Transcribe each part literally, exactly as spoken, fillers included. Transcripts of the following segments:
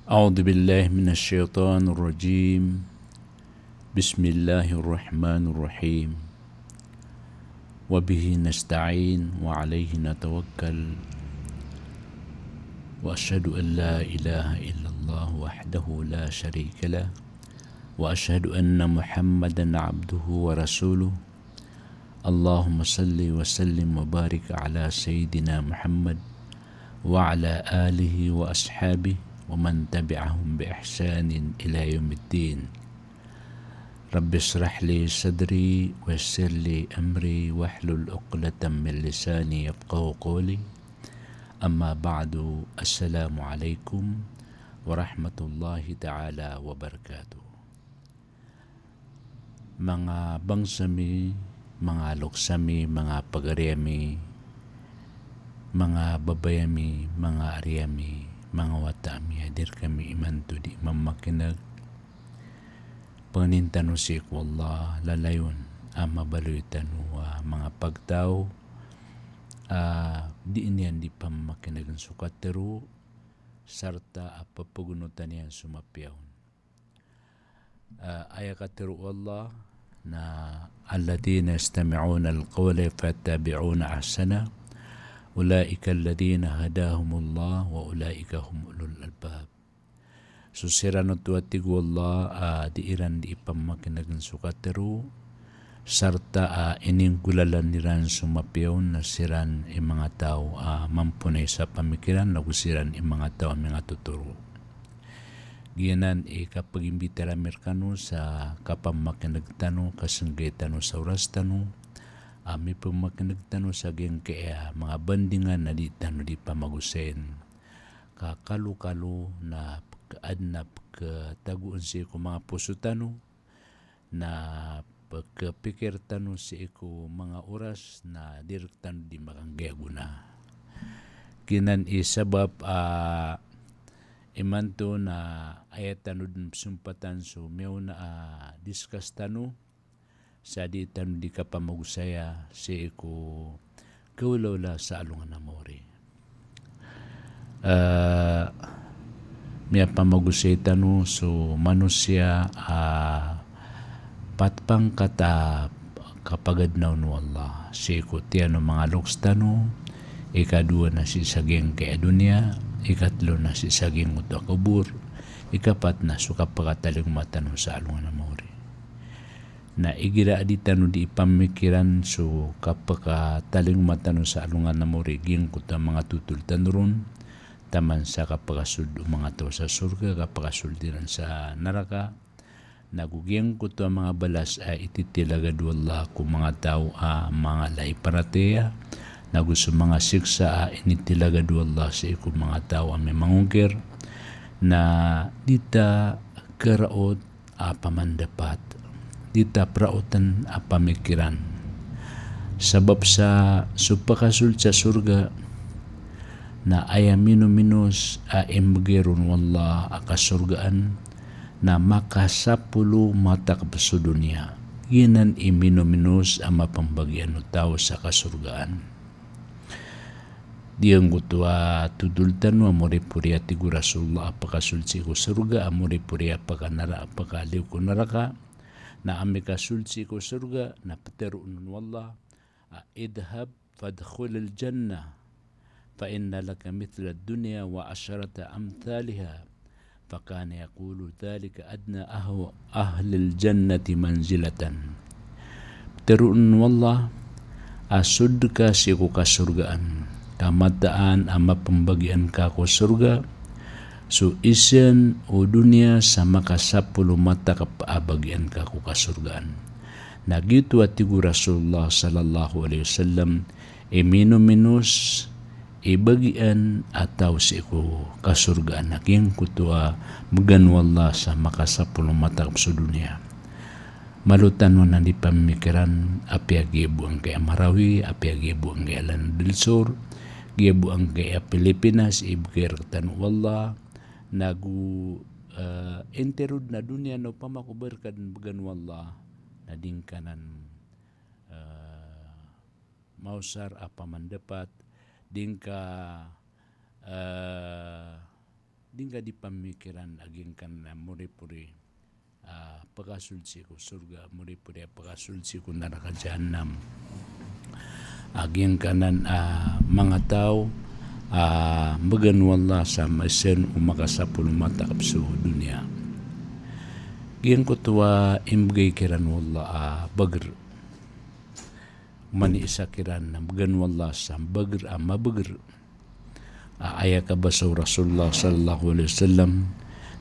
أعوذ بالله من الشيطان الرجيم. بسم الله الرحمن الرحيم. وبه نستعين وعليه نتوكل. وأشهد أن لا إله إلا الله وحده لا شريك له. وأشهد أن محمدا عبده ورسوله. اللهم صل وسلم وبارك على سيدنا محمد وعلى آله وأصحابه ومن تبعهم بإحسان إلى يوم الدين. رب اشرح لي صدري ويسر لي أمري واحلل عقدة من لساني يفقهوا قولي. أما بعد، السلام عليكم ورحمة الله تعالى وبركاته. Manga bangsa mi, manga loks ami, manga pagari ami, manga babay ami, manga ari ami, manga wata ami a di rkami imanto di mamakineg. Pangnin tano sii ko Allah, lalayon a mabaloy tano a manga pagtaw a dii niyan di pamamakinegen so katero, sarta a pepegonotan iyan so mapiya on. Ah, aya katero o Allah na, "Alladhina yastami'una al-qawla fayattabi'una ahsana, ulaika alladhina hadahumullah wa ulaika hum ulul albab." So siran oto a tig o Allah, ah, dii iran di ipamakinegen so katero, sarta a ininggolalan iran so mapiya on na siran i manga taw a mamponay sa pamikiran, ago siran i manga taw a mingatotoro. Giyanan i kapagimbitara mi rekano sa kapamakineg tano, kasenggai tano sa oras tano, a mipamakineg tano sa giyangkaya manga bandingan a di tano di pamagosayin. Ka kalokalo na pek-, aden a peketagoan sii ko manga poso tano, na pekepikir tano sii ko manga oras na di rektano di makanggiya gona. Giyanan i sabap a imanto na aya tano den pesompatan so miyaona a discuss tano, sa di tano di kapamagosaya sii ko kawlawla sa alongan a maori. Eh, miyapamagosay tano so manosiya a pat pangkat a kapagadnaw o Allah. Sii ko tiyan o manga loks tano, ikadowa na sii sa giyangkaya doniya, ikatelo na sii sa giyangkoto a kobor, ikapat na so kapakatalingoma tano sa alongan a maori. Na igira a di tano di ipamikiran so kapakatalingoma tano sa alongan a maori giyangkoto a manga totol tano ron, taman sa kapakasold o manga taw sa sorga, kapakasold iran sa naraka, nago giyangkoto a manga balas a ititilagad o Allah ko manga taw a manga la iparatiyaya, nago so manga siksa a initilagad o Allah sii ko manga taw a mimangongkir, na di ta karaot a pamandapat. Di ta praoten a pamikiran. Sabap sa so pakasold sa sorga na aya minominos a imbegay ron o Allah a kasorgaan na makasapolo matakep so doniya. Giyanan i minominos a mapembagian o taw sa kasorgaan. Giyangkoto a totol tano a moripori a tig o Rasulullah a pakasold sii ko sorga, a moripori a pakanara-, a pakaliyo ko naraka, na amikasold sii ko sorga, na peteroon o Allah a, "Idhhab fadkhulil jannah, fa inna laka mithlad dunya wa asharata amthaliha." Fakana yaqulu dhalika adna ahwa-, ahlil jannati manzilatan. Teroon o Allah a sold ka sii ko kasorgaan, ka mataan a mapembagian ka ko sorga so isen o doniya sa makasapolo matakep a bagian ka ko kasorgaan. Na giyoto a tig o Rasulullah sallallahu alaihi wasallam, i minominos i bagian a taw sii ko kasorgaan a giyangkoto a began o Allah sa makasapolo matakep so doniya. Malo tano nan di pamikiran, apiya giya bo angkaya Marawi, apiya giya bo angkaya London del Sur, giya bo angkaya Pilipinas, ibegay rektano o Allah, nago, eh, intero den a doniya na opama ko ba reka den began o Allah, na di ngka nan, eh, maosar a pamandapat, di ngka, eh, di ngka di pamikiran a giyangkanan a moripori a pakasold sii ko sorga, moripori a pakasold sii ko naraka jahannam. A giyangkanan a manga taw a mbgan o Allah sa maisn o makasapolo matakp so doniya. Giyangkoto a imbgay kiran o Allah a bagr. Oman i isa kiran na mbgan o Allah sa bagr a mabagr. A aya kabasa o Rasulullah sallallahu alaihi wasallam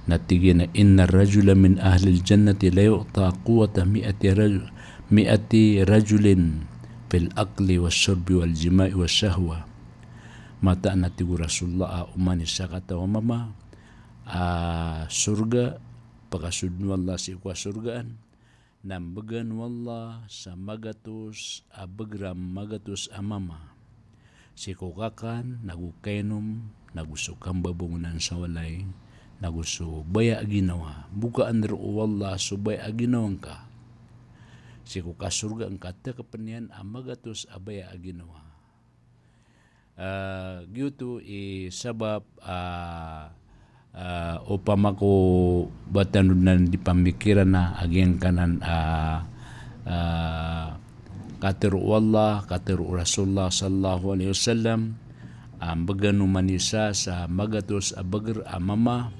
na tig iyan a, "Innar rajula min ahlil jannati la yu'ta quwwata mi'ati raj-, mi'ati rajulin fil akli wash shurbi wal jima'i wash shahwa." Mataan a tig o Rasulullah a oman i sakataw a mama a sorga, pakasold o Allah sii ko kasorgaan, na mbgan o Allah sa magatos a bagr a magatos a mama sii ko kakan, nago kainom, nago so kambabongonan sa walay, nago so baya a ginawa. Bokaan roo o Allah so baya a ginawa ngka sii ko kasorga ngka, takpn iyan a magatos a baya a ginawa. Ah, giyoto i sabap, ah, ah, opama ko ba tano dn di pamikiran a giyangkanan a, ah, katharo o Allah, katharo o Rasulullah sallallahu alaihi wasallam, a mbgan o manosiya sa magatos a bagr a mama,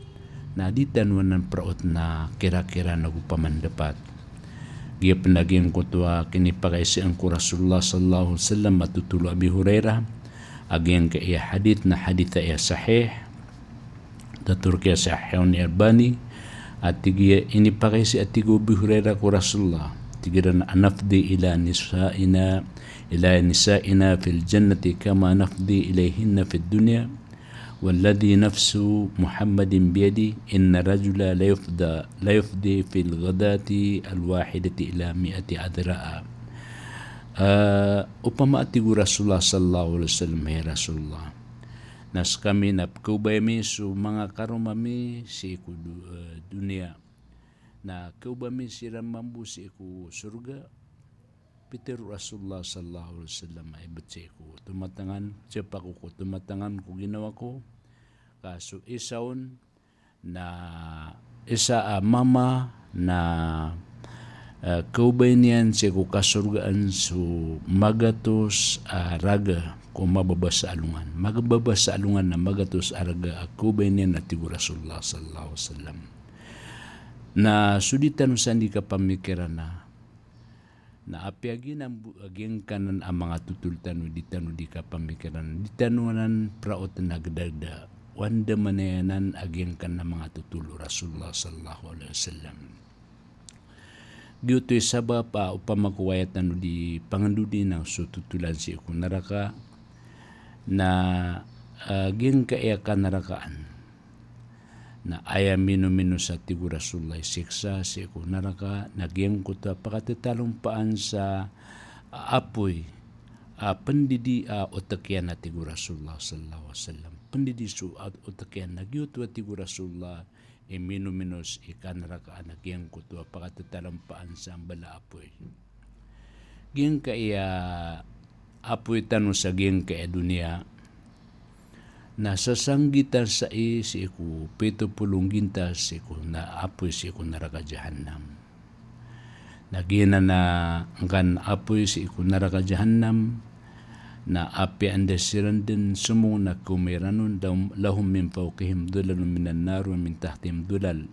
na di tano anan praotn a kirakira nago pamandapat. Giya pn a giyangkoto a kinipakaiza ko Rasulullah sallallahu alaihi wasallam a totol o Abi Hurairah, a giyangkaya hadith na hadith a aya sahih, tatorok iyan sa Sahih Albani, a tig iyan, inipakaiza a tig o Abi Hurairah ko Rasulullah, tig iran, "Nafdi ila nisa'ina, ila nisa'ina fil jannati kama nafdi ilaihinna fid dunya." "Walladhi nafsu Muhammadin biyadihi, innar rajula la yufda, la yufdi fil ghadati al-wahidati ila mi'ati adhra'a." Ah, opama a tig o Rasulullah sallallahu alaihi wasallam, hay Rasulullah, na skami na pkaobay ami so manga karoma mi sii ko du-, eh, doniya. Na kaoba ami siran mambo sii ko sorga. Pitharo o Rasulullah sallallahu alaihi wasallam a ibt sii ko tomatangan, siyapa ko ko tomatangan ko ginawa ko. Ka so isa on na isa a mama na, eh, kaobay niyan sii ko kasorgaan so magatos a raga ko mababa sa alongan. Mababa sa alongan na magatos a raga a kaobay niyan, a tig o Rasulullah sallallahu alaihi wasallam. Na so di tano san di kapamikiran na, na apiya giyanan bo, giyangkanan a manga totol tano di tano di kapamikiran, di tano anan praotn a gdagda, o anda man aya nan a giyangkanan a manga totol o Rasulullah sallallahu alaihi wasallam. Giyoto i sabap a opama ko aya tano di pangandodi na so totolan sii ko naraka, na, ah, giyangkaya kanarakaan. Na aya minominos, a tig o Rasulullah, i siksa sii ko naraka, na giyangkoto a pakatitalompaan sa apoy a pndidi a otk iyan, a tig o Rasulullah sallallahu alaihi wasallam. Pndidi so a otk iyan, na giyoto, a tig o Rasulullah, i minominos i kanarakaan a giyangkoto a pakatitalompaan sa mbala a apoy. Giyangkaya apoy tano sa giyangkaya doniya na sasanggitan sa i sii ko pito polo nggintas sii ko na apoy sii ko naraka jahannam. Na giyanan a ngkan apoy sii ko naraka jahannam, na apiya anda siran dn somong na kaoma iran on, lahum, lahum min fawqihim dhulalun minan nar wa min tahtihim dhulal.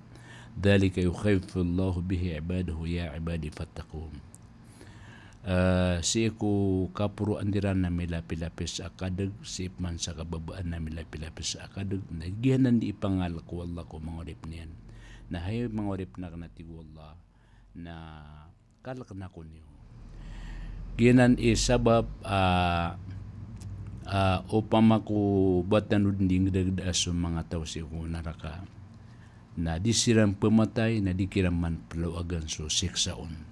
Dhalika yukhawwifullahu bihi ibadahu, ya ibadi fattaqun. Eh, sii ko kaporoan iran na milapilapis a kadg, sii pman sa kababaan na milapilapis a kadg, na giyanan di ipangalk o Allah ko manga oripn iyan. Na hay manga oripn akn, a tig o Allah, na kalkn ako niyo. Giyanan i sabap a, a, opama ko ba tano dn di nggdagdaa so manga taw sii ko naraka, na di siran pmatay, na di kiran man plawagan so siksa on.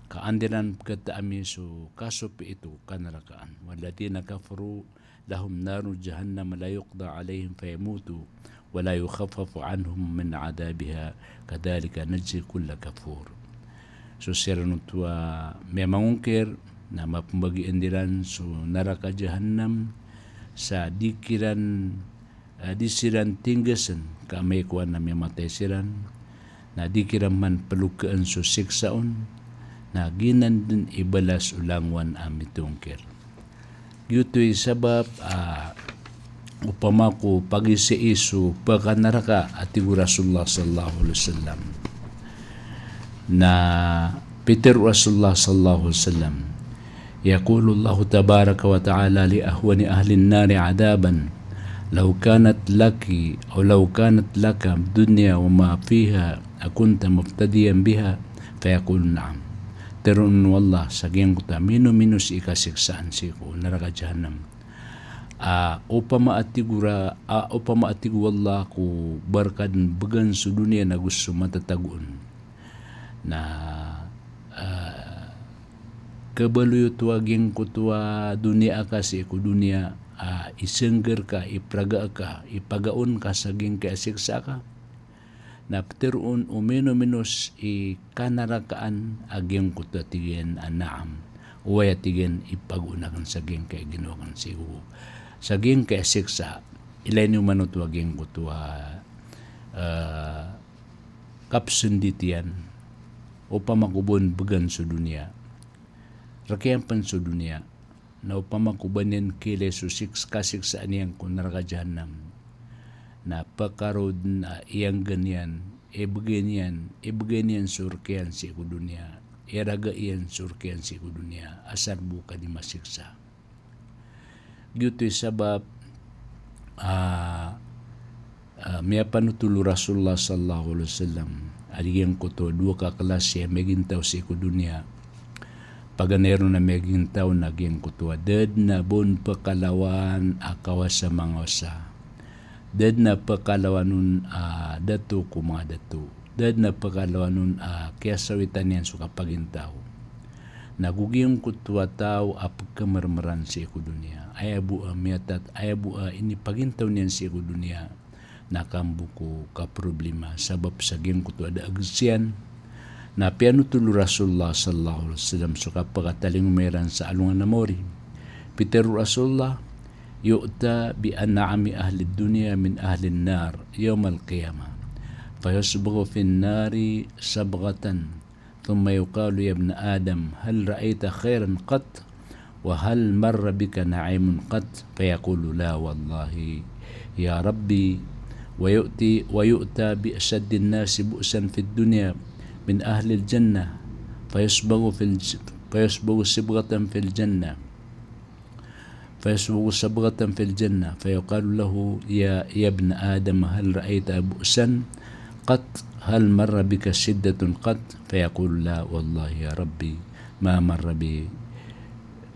Ka anda iran pkhataami so kasopiit o kanarakaan. Walladhina kafaru lahum naru jahannama la yuqda alaihim fayamutu wa la yukhaffafu anhum min adhabiha kadhalika najzi kulla kafur. So siran oto a miyamangongkir na mapmbagian iran so naraka jahannam sa di kiran a di siran tinggasen ka amay ko ana miyamatay siran, na di kiran man pelokaan so siksa on, na giyanan den i balas o langowan a mitongkir. Giyoto i sabap a opama ko pagisai so pekanaraka a tig o Rasulullah sallallahu alaihi wasallam. Na pitharo o Rasulullah sallallahu alaihi wasallam, yaqulu Allahu tabaraka wa ta'ala li ahwani ahlin nari adhaban, law kanat laki, aw law kanat laka dunya wa ma fiha, akunta muftadiyan biha? Fayaqulu na'am. Tharoon o Allah sa giyangkoto a minomino sii kasiksaan sii ko naraka jahannam. A, opama a tig o ra-, a, opama a tig o Allah ko ba reka den began so doniya nago so matatago on. Na, a, kebaloy oto a giyangkoto a doniya aka sii ko doniya, a, isengger ka, ipraga ka, ipagaon ka sa giyangkai a siksa ka. Na ptharoon o minomino sii kanarakaan a giyangkoto a tig iyan a na'am. Oway a tig iyan ipagoon aken sa giyangkai a ginawa aken sii ko, sa giyangkai a siksa. Ilay niyo man oto a giyangkoto a, a, kapsendit iyan. Opama ko ba on began so doniya, rek iyan pen so doniya, na opama ko ba niyan kiilay so siks-, kasiksaan iyan ko naraka jahannam, na pekaro den a iyanggen iyan, ibegay niyan, ibegay niyan so rek iyan sii ko doniya, iraga iyan so rek iyan sii ko doniya, asar bo ka di masiksa. Giyoto i sabap a, a, miyapanotol o Rasulullah sallallahu alaihi wasallam a giyangkoto a dowa ka klasi a miyagintaw sii ko doniya. Paganay ron a miyagintaw na giyangkoto a da den a ba on pekalawan a kawasa mangawasa. Da den a pekalawan on a dato ko manga dato. Da den a pekalawan on a kiyasawitan iyan so kapagintaw. Na go giyangkoto a taw a pekemermeran sii ko doniya, aya bo a miyatat, aya bo a inipagintaw niyan sii ko doniya, na kambo ko kaproblema sabap sa giyangkoto a da a ges iyan. Na piyanotol o Rasulullah sallallahu alaihi wasallam so kapakatalingoma iran sa alongan a maori. Pitharo o Rasulullah, yu'ta bi an'ami ahli dunya min ahli nar yawmal qiyamah. Fayusbaghu fin nari sabghatan, thumma yuqalu ya ibna Adam, hal ra'aita khairan qat? Wa hal marra bika na'imun qat? Fayaqulu, la wallahi ya Rabbi. Wa yu'ti, wa yu'ta bi ashaddin nasi bu'san fid dunya min ahlil jannah. Fayusbaghu fil j-, fayusbaghu sibghatan fil jannah. Fayusbaghu sibghatan fil jannah, fayuqalu lahu, ya, ya ibna Adam, hal ra'aita bu'san qat? Hal marra bika shiddatun qat? Fayaqulu, la wallahi ya Rabbi, ma marra bi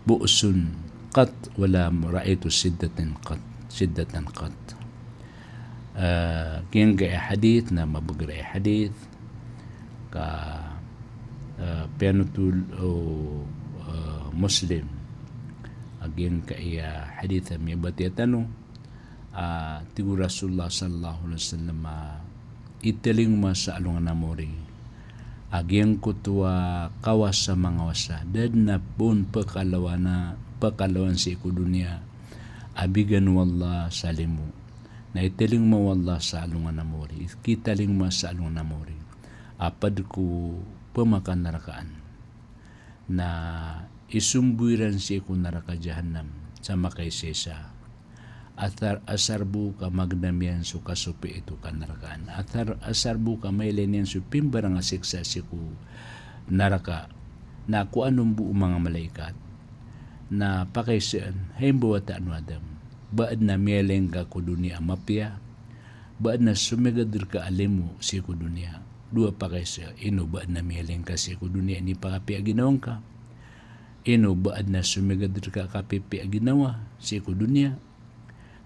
bu'sun qat, wa la ra'aitu shiddatan qat, shiddatan qat. Eh, giyangkai a hadith na mabeger a hadith ka, eh, piyanotol o, eh, Muslim a giyangkai a hadith a miyabatiya tano, a tig o Rasulullah sallallahu alaihi wasallam a italingoma sa alongan a maori a giyangkoto a kawasa mangawasa, da den a ba on pekalawan a, pekalawan sii ko doniya a bigan o Allah sa limo. Na italingoma o Allah sa alongan a maori, ikitalingoma sa alongan a maori a ped ko pemakanarakaan. Na isombo iran sii ko naraka jahannam sa makaisaisa. Athar, asar bo ka magenam iyan so kasopiit o kanarakaan. Athar, asar bo ka mailay niyan so pimbarang a siksa sii ko naraka. Na kowa anon bo o manga malaikat na pakaisaan, hay mbawata o Adam, ba aden a miyailay ngka ko doniya a mapiya, ba aden a somiyagad reka a limo sii ko doniya. Dowa pakaisa, ino ba aden a miyailay ngka sii ko doniya a inipakapiya a ginawa ngka? Ino ba aden a somiyagad reka a kapipiya a ginawa sii ko doniya?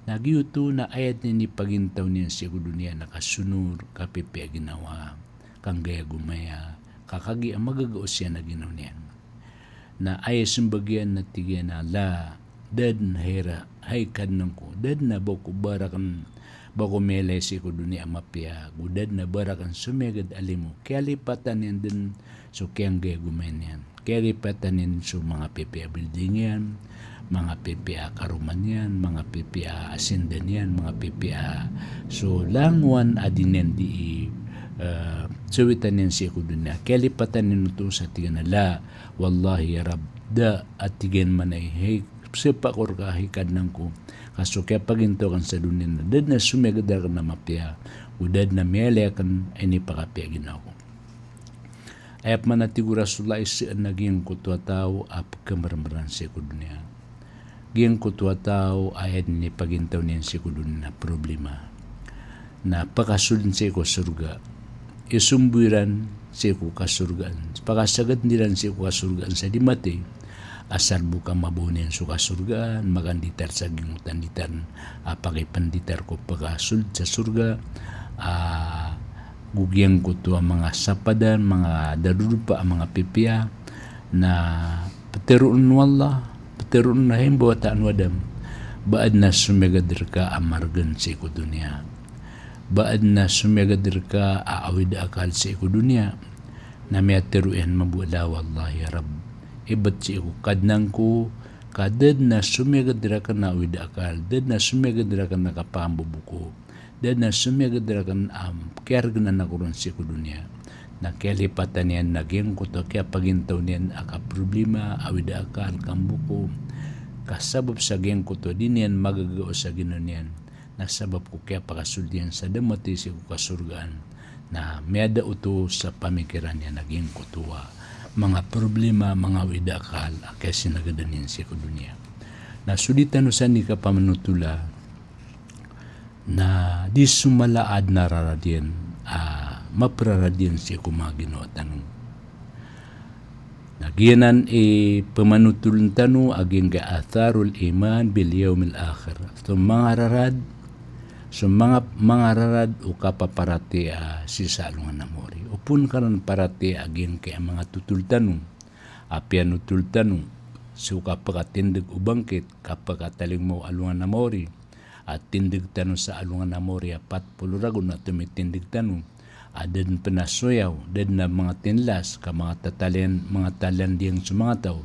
Na giyoto na aya den a inipagintaw niyan sii ko doniya na kasonor, kapipiya a ginawa, kanggay a gomaya, ka kagiya magagaos iyan a ginawa niyan. Na aya sembag iyan na tig iyan a la, da den, hay ra, hay Kadnan ko, da den a ba ko ba raken, ba ko miyailay sii ko doniya a mapiya, go da den a ba raken somiyagad a limo, kiyalipatan iyan den so kiyanggay a gomaya niyan, kiyalipatan iyan so manga pipiya a building iyan, manga pipiya a karoma niyan, manga pipiya a sinda niyan, manga pipiya a so langowan a di niyan di, eh, sawitan iyan sii ko doniya. Kiyalipatan iyan oto sa tig iyan a la, wallahi ya Rabb, da a tig iyan man a hay, sapa ko rka hay Kadnan ko, ka so kiyapagintaw akn sa doniya na da dn a somiyagad rakn a mapiya, o da dn a miyalay akn a inipakapiya a ginawa ko. Aya pman a tig o Rasulullah, isa dn a giyangkoto a taw a pkhamarmaran sii ko doniya. Giyangkoto a taw a aya dn i pagintaw niyan sii ko doniya na problema. Na pakasold iran sii ko sorga. Isombo iran sii ko kasorgaan. Pakasagad iran sii ko kasorgaan sa di mathay. Asar bo ka mabaw niyan so kasorgaan, makanditar sa giyangkoto a nditar a pakipnditar ko pakasold sa sorga. Ah, go giyangkoto a manga sapadan, manga darodopa a manga pipiya, na ptharoon o Allah, ptharoon a hay mbawata o Adam, ba adn a somiyagad rka a margn sii ko doniya. Ba adn a somiyagad rka a awid a akal sii ko doniya. Na miyatharo iyan mambo a la wallahi ya Rabb, ibt sii ko Kadnan ko, ka da dn a somiyagad rakn a awid a akal, da dn a somiyagad rakn a kapahambobo ko, da dn a somiyagad rakn a kiyargnan ako ron sii ko doniya. Na kiyalipatan iyan a giyangkoto a kiyapagintaw niyan a kaproblema, awid a akal, kambo ko, ka sabap sa giyangkoto a di niyan magagaw sa ginawa niyan, na sabap ko kiyapakasold iyan sa da mathay sii ko kasorgaan. Na miyada oto sa pamikiran iyan a giyangkoto a manga problema, manga awid a akal a kiyasinagadan iyan sii ko doniya. Na so di tano san di kapamanotola, na di so mala a adn a rarad iyan a maprarad iyan sii ko manga ginawa tano. Na giyanan i pamanotolen tano a giyangkai atharul iman bil yawmil akhir. So manga rarad, so manga, manga rarad o kapaparatiyaya sii sa alongan a mawri. Opama ka nan paratiyaya a giyangkai a manga totol tano, apiya notol tano, so kapakatindg o bangkit, kapakatalingoma o alongan a mawri, a tindg tano sa alongan a mawri a pat polo ragon a tomitindg tano, a da dn pn a soyaw, da dn a manga tinlas, ka manga tatalian, manga talian diyang so manga taw.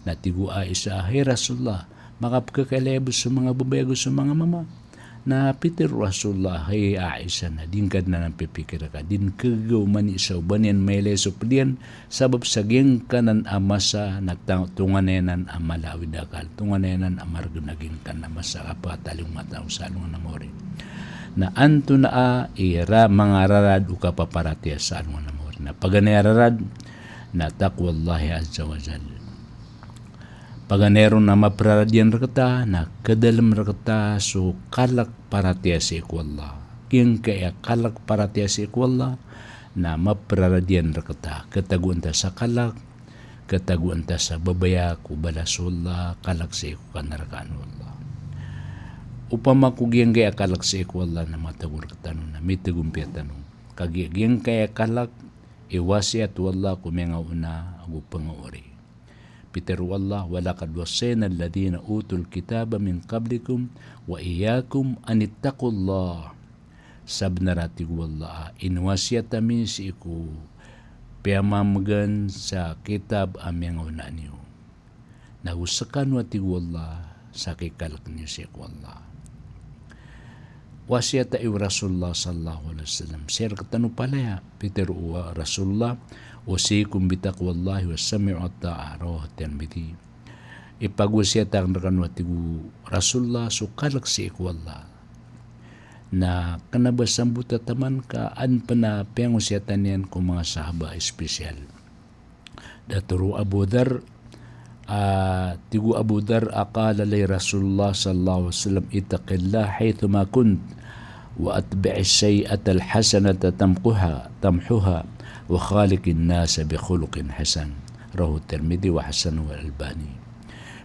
Na tig o Aisha, hay Rasulullah, makapkhakailay bo so manga babay ago so manga mama. Na pitharo o Rasulullah, hay Aisha, na di ngka dn anan pipikira ka, di ngka gagaw mani sa o ba niyan mailay so pd iyan, sabap sa giyangkanan a masa na ta-, tonganay anan a mala a awid a akal, tonganay anan a margn a giyangkanan a masa a kapakatalingoma o taw sa alongan a mawri. Na antonaa i ra-, manga rarad o kapaparatiyaya sa alongan a mawri? Na paganay a rarad na taqwallahi azza wa jal. Paganay ron a maprarad iyan rkta na khadalm rkta so kalk paratiyaya sii ko Allah. Giyangkai a kalk paratiyaya sii ko Allah na maprarad iyan rkta, khatagoan ta sa kalk, khatagoan ta sa babaya ko balas o Allah, kalk sii ko kanarkaan o Allah. Opama ko giyangkai a kalk sii ko Allah na matago rktano na mitagompiya tano. Kagiya giyangkai a kalk i wasiyat o Allah ko miyangaoona ago pangaori. Pitharo o Allah, "Walaqad wassayna alladhina utul kitaba min qablikum wa iyyakum anittaqullah." Sabnar a tig o Allah a inwasiyat ami sii ko piyamamgan sa kitab a miyangaoona niyo. Na go skano a tig o Allah sa kikalk niyo sii ko Allah. Wasiyat o Rasulullah sallallahu alaihi wasallam. Sii rktano palaya, pitharo o Rasulullah, "Usikum bitaqwallahi was sam'i wat ta'a," rawahu Tirmidhi. Ipagwasiyat akn rkano a tig o Rasulullah so kalk sii ko Allah. Na kna ba sambota taman ka an pn a piyangwasiyatan iyan ko manga sahaba special. Datar o Abu Dharr, ah, tig o Abu Dharr a qala li Rasulullah sallallahu alaihi wasallam, "Ittaqillaha haythuma kunt, wa atbi'is sayyi'atal hasanata tamquha, tamhuha, wa khaliqin nasa bi khuluqin hasan." Rawahu Tirmidhi wa hasanahu Al-Albani.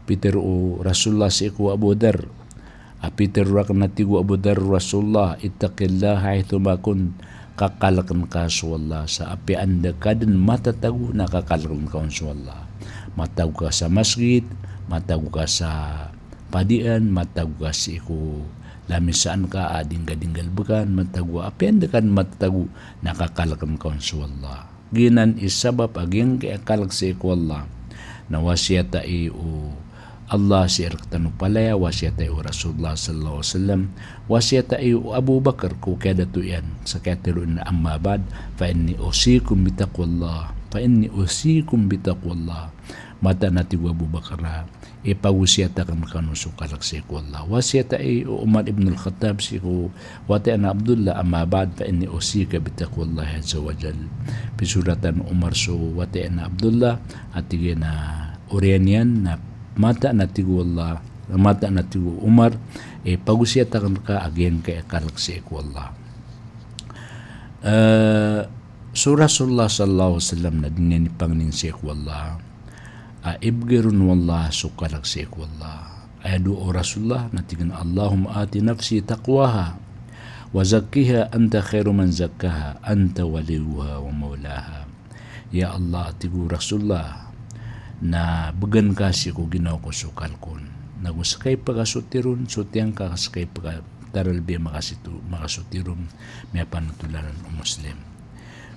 Pitharo o Rasulullah sii ko Abu Dharr, a pitharo rakn a tig o Abu Dharr, Rasulullah, "Ittaqillaha haythuma kunt," kakalkn ka so Allah sa apiya anda ka dn matatago na kakalkn ka on so Allah. Matago ka sa masgit, matago ka sa padian, matago ka sii ko lamisaan ka a di ngka di nggalbkan, matago apiya anda ka dn matatago na kakalkn ka on so Allah. Giyanan i sabap a giyangkai a kalk sii ko Allah na wasiyata i o Allah sii rktano palaya, wasiyat ai o Rasulullah sallallahu alaihi wasallam, wasiyat ai o Abu Bakar ko kiyadato iyan, sa kiyatero iyan a, "Amma ba'd, fa inni usikum bi taqwallah, fa inni usikum bi taqwallah." Mataan a tig o Abu Bakar a, ipagosiyat akn rkano so kalk sii ko Allah. Wasiyat ai o Umar ibn al-Khattab sii ko wata iyan a Abdullah, "Amma ba'd, fa inni usika bi taqwallahi azza wa jal." Pisoratan o Umar so wata iyan a Abdullah, a tig iyan a oriyan iyan na mataan a tig o Allah, mataan a tig o Umar, ipagosiyat akn rka a giyangkai a kalk sii ko Allah. Eh, so Rasulullah sallallahu alaihi wasallam na di niyan ipangnin sii ko Allah a ibgay ron o Allah so kalk sii ko Allah. Aya doa o Rasulullah na tig iyan a, "Allahumma ati nafsi taqwaha, wa zakkiha anta khairu man zakkaha, anta waliyuha wa maulaha." Ya Allah, tig o Rasulullah, na bgan ka sii ko ginawa ko so kalk on. Nago ska i pkasoti ron, sotiya ngka ska i pka-, taralbi a makasito-, makasoti ron, miyapanotolan o Muslim.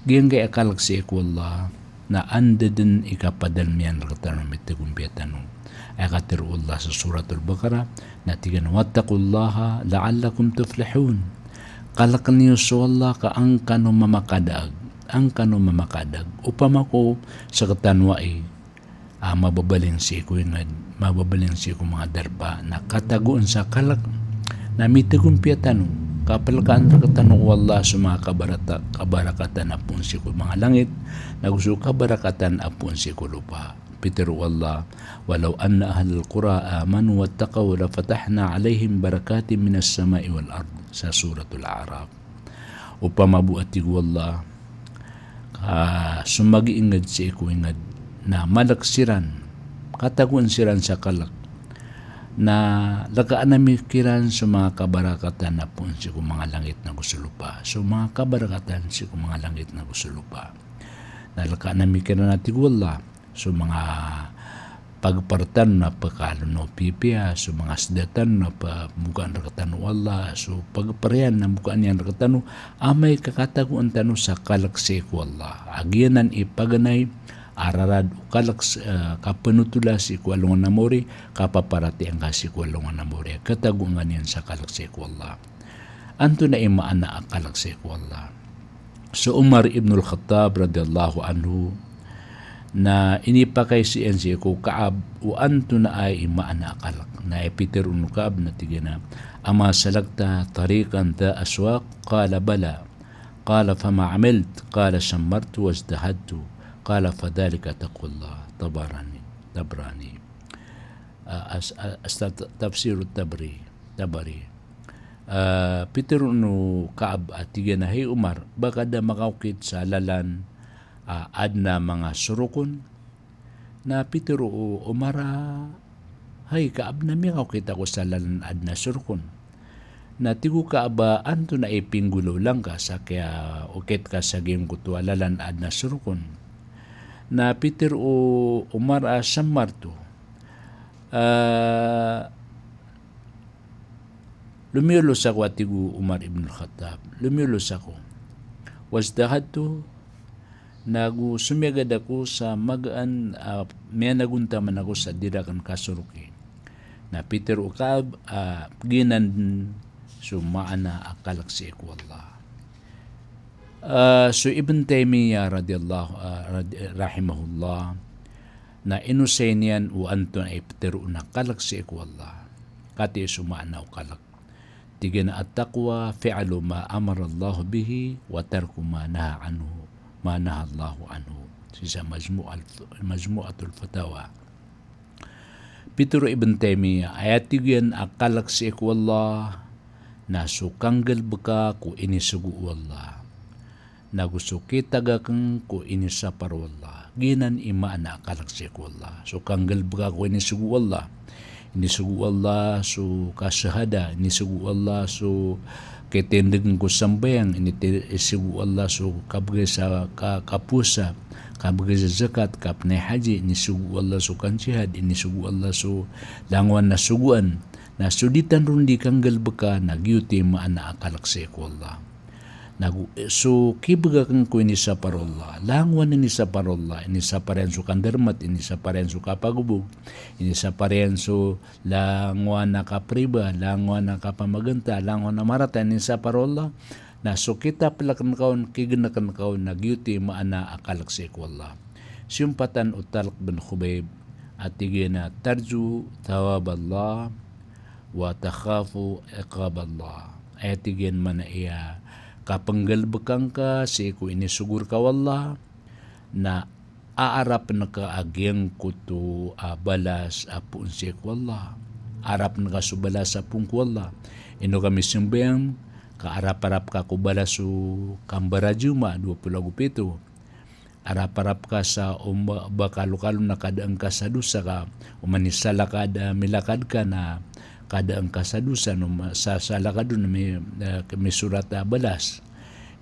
Giyangkai a kalk sii ko Allah, na anda dn i kapadalm iyan rktano a mitgompiya tano. Aya katharo o Allah sa Suratul Baqarah, na tig iyan a, "Wattaqullaha la'allakum tuflihun." Kalk niyo so Allah ka an kano mamakadaag, an kano mamakadaag. Opama ko sktano ai a mababaling sii ko ingd, mababaling sii ko manga darpa, na katagoon sa kalk, na mitgompiya tano, kaplkaan rktano o Allah so manga kabarata-, kabarakatan a poon sii ko manga langit, nago so kabarakatan a poon sii ko lopa. Pitharo o Allah, "Walaw anna ahlal qura amanu wattaqaw lafatahna alaihim barakatin minas samai wal ard." Sa Suratul A'raf. Opama bo a tig o Allah, ka so magiingd sii ko ingd na malk siran, katagoon siran sa kalk, na lkaan ami kiran so manga kabarakatan a poon sii ko manga langit nago so lopa. So manga kabarakatan sii ko manga langit nago so lopa. Na lkaan ami kiran a tig o Allah, so manga pagpar tano na pkalono pipiya, so manga sda tano na pmbokaan rktano o Allah, so pagpar iyan na mbokaan iyan rktano, amay ka katagoon tano sa kalk sii ko Allah. A giyanan i paganay a rarad o kalk s-, eh, kapnotola sii ko alongan a mori, kapaparatiyaya ngka sii ko alongan a mori. Katagoon ka niyan sa kalk sii ko Allah. Antonaa i maana a kalk sii ko Allah? So Umar ibn al-Khattab radhiyallahu anhu na inipakaisa iyan sii ko Ka'b o antonaa i maana a kalk. Na aya pitharo o Ka'b na tig iyan a, "Ama salakta tariqan dha aswaq?" Qala, "Bala." Qala, "Fama amilt?" Qala, "Shammartu wajtahadtu." Qala, "Fadhalika taqwallah." Tabarani. Tabrani. Ah, as-, as-, ta-, Tafsir Tabri. Tabari. Ah, pitharo o Ka'b a tig iyan a, "Hay Umar, ba ka da makaokit sa lalan a adn a manga sorok on?" Na pitharo o Umar a, "Hay Ka'b, na miyakaokit ako sa lalan a adn a sorok on." Na tig o Ka'b a, "Antonaa i pinggolawla ngka sa kiyaokit ka sa giyangkoto a lalan a adn a sorok on?" Na pitharo o Umar a, "Shammartu." Ah, lomiyolos ako, a tig o Umar ibn al-Khattab. Lomiyolos ako. Wajtahadtu, nago somiyagad ako sa magaan, ah, miyanagontaman ako sa di rakn kasoroki. Na pitharo o Ka'b, ah, giyanan so maana a kalk sii ko Allah. Ah, so Ibn Taymiyyah radhiyallahu, ah, rad-, rahimahullah, na inosay niyan o antonaa i pitharo on a kalk sii ko Allah. Katii so maana o kalk. Tig iyan a, "At-taqwa fi'lu ma amara Allahu bihi wa tarku ma naha anhu, ma naha Allahu anhu." Sii sa Majmu' al-, Majmu'atul Fatawa. Pitharo o Ibn Taymiyyah, aya tig iyan a kalk sii ko Allah, na so kanggalbka ko inisogo o Allah. Nago so kitagakn ko inisapar o Allah. Giyanan i maana a kalk sii ko Allah. So kanggalbka ko inisogo o Allah. Inisogo o Allah so kashahada, inisogo o Allah so kitindgn ko sambayang, ini ti-, inisogo o Allah so kabgay sa ka-, kapowasa, kabgay sa zakat, kapnay haji, inisogo o Allah so kanjihad, inisogo o Allah so langowan a sogoan. Na so di tano ron di kanggalbka, na giyoto i maana a kalk sii ko Allah. Nago, eh, so kibagakn ko inisapar o Allah. Langowan inisapar o Allah. Inisapar iyan so kandarmat, inisapar iyan so kapagobog, inisapar iyan so langowan a kapriba, langowan a kapamaganta, langowan a marata, inisapar o Allah. Na so kitaplkn ka on, kignakn ka on, na giyoto i maana a kalk sii ko Allah. Siyompatan o Talq bin Khubayb, a tig iyan a, "Tarju thawaballah wa takhafu iqaballah." Aya tig iyan maana iyan, kapnggalbka ngka sii ko inisogo rka o Allah, na aarapn ka a giyangkoto a balas a poon sii ko Allah. Aarapn ka so balas a poon ko Allah. Ino ka misambayang, ka araparap ka ko balas o kambarajamaa, dowa polo ago pito. Araparap ka sa om ba, ba kalokalo na kadaan ka sa dosa ka, oman i salakad a milakad ka na kadaan ka sa dosa, no ma-, sa, salakad on mi-, eh, misorat a balas.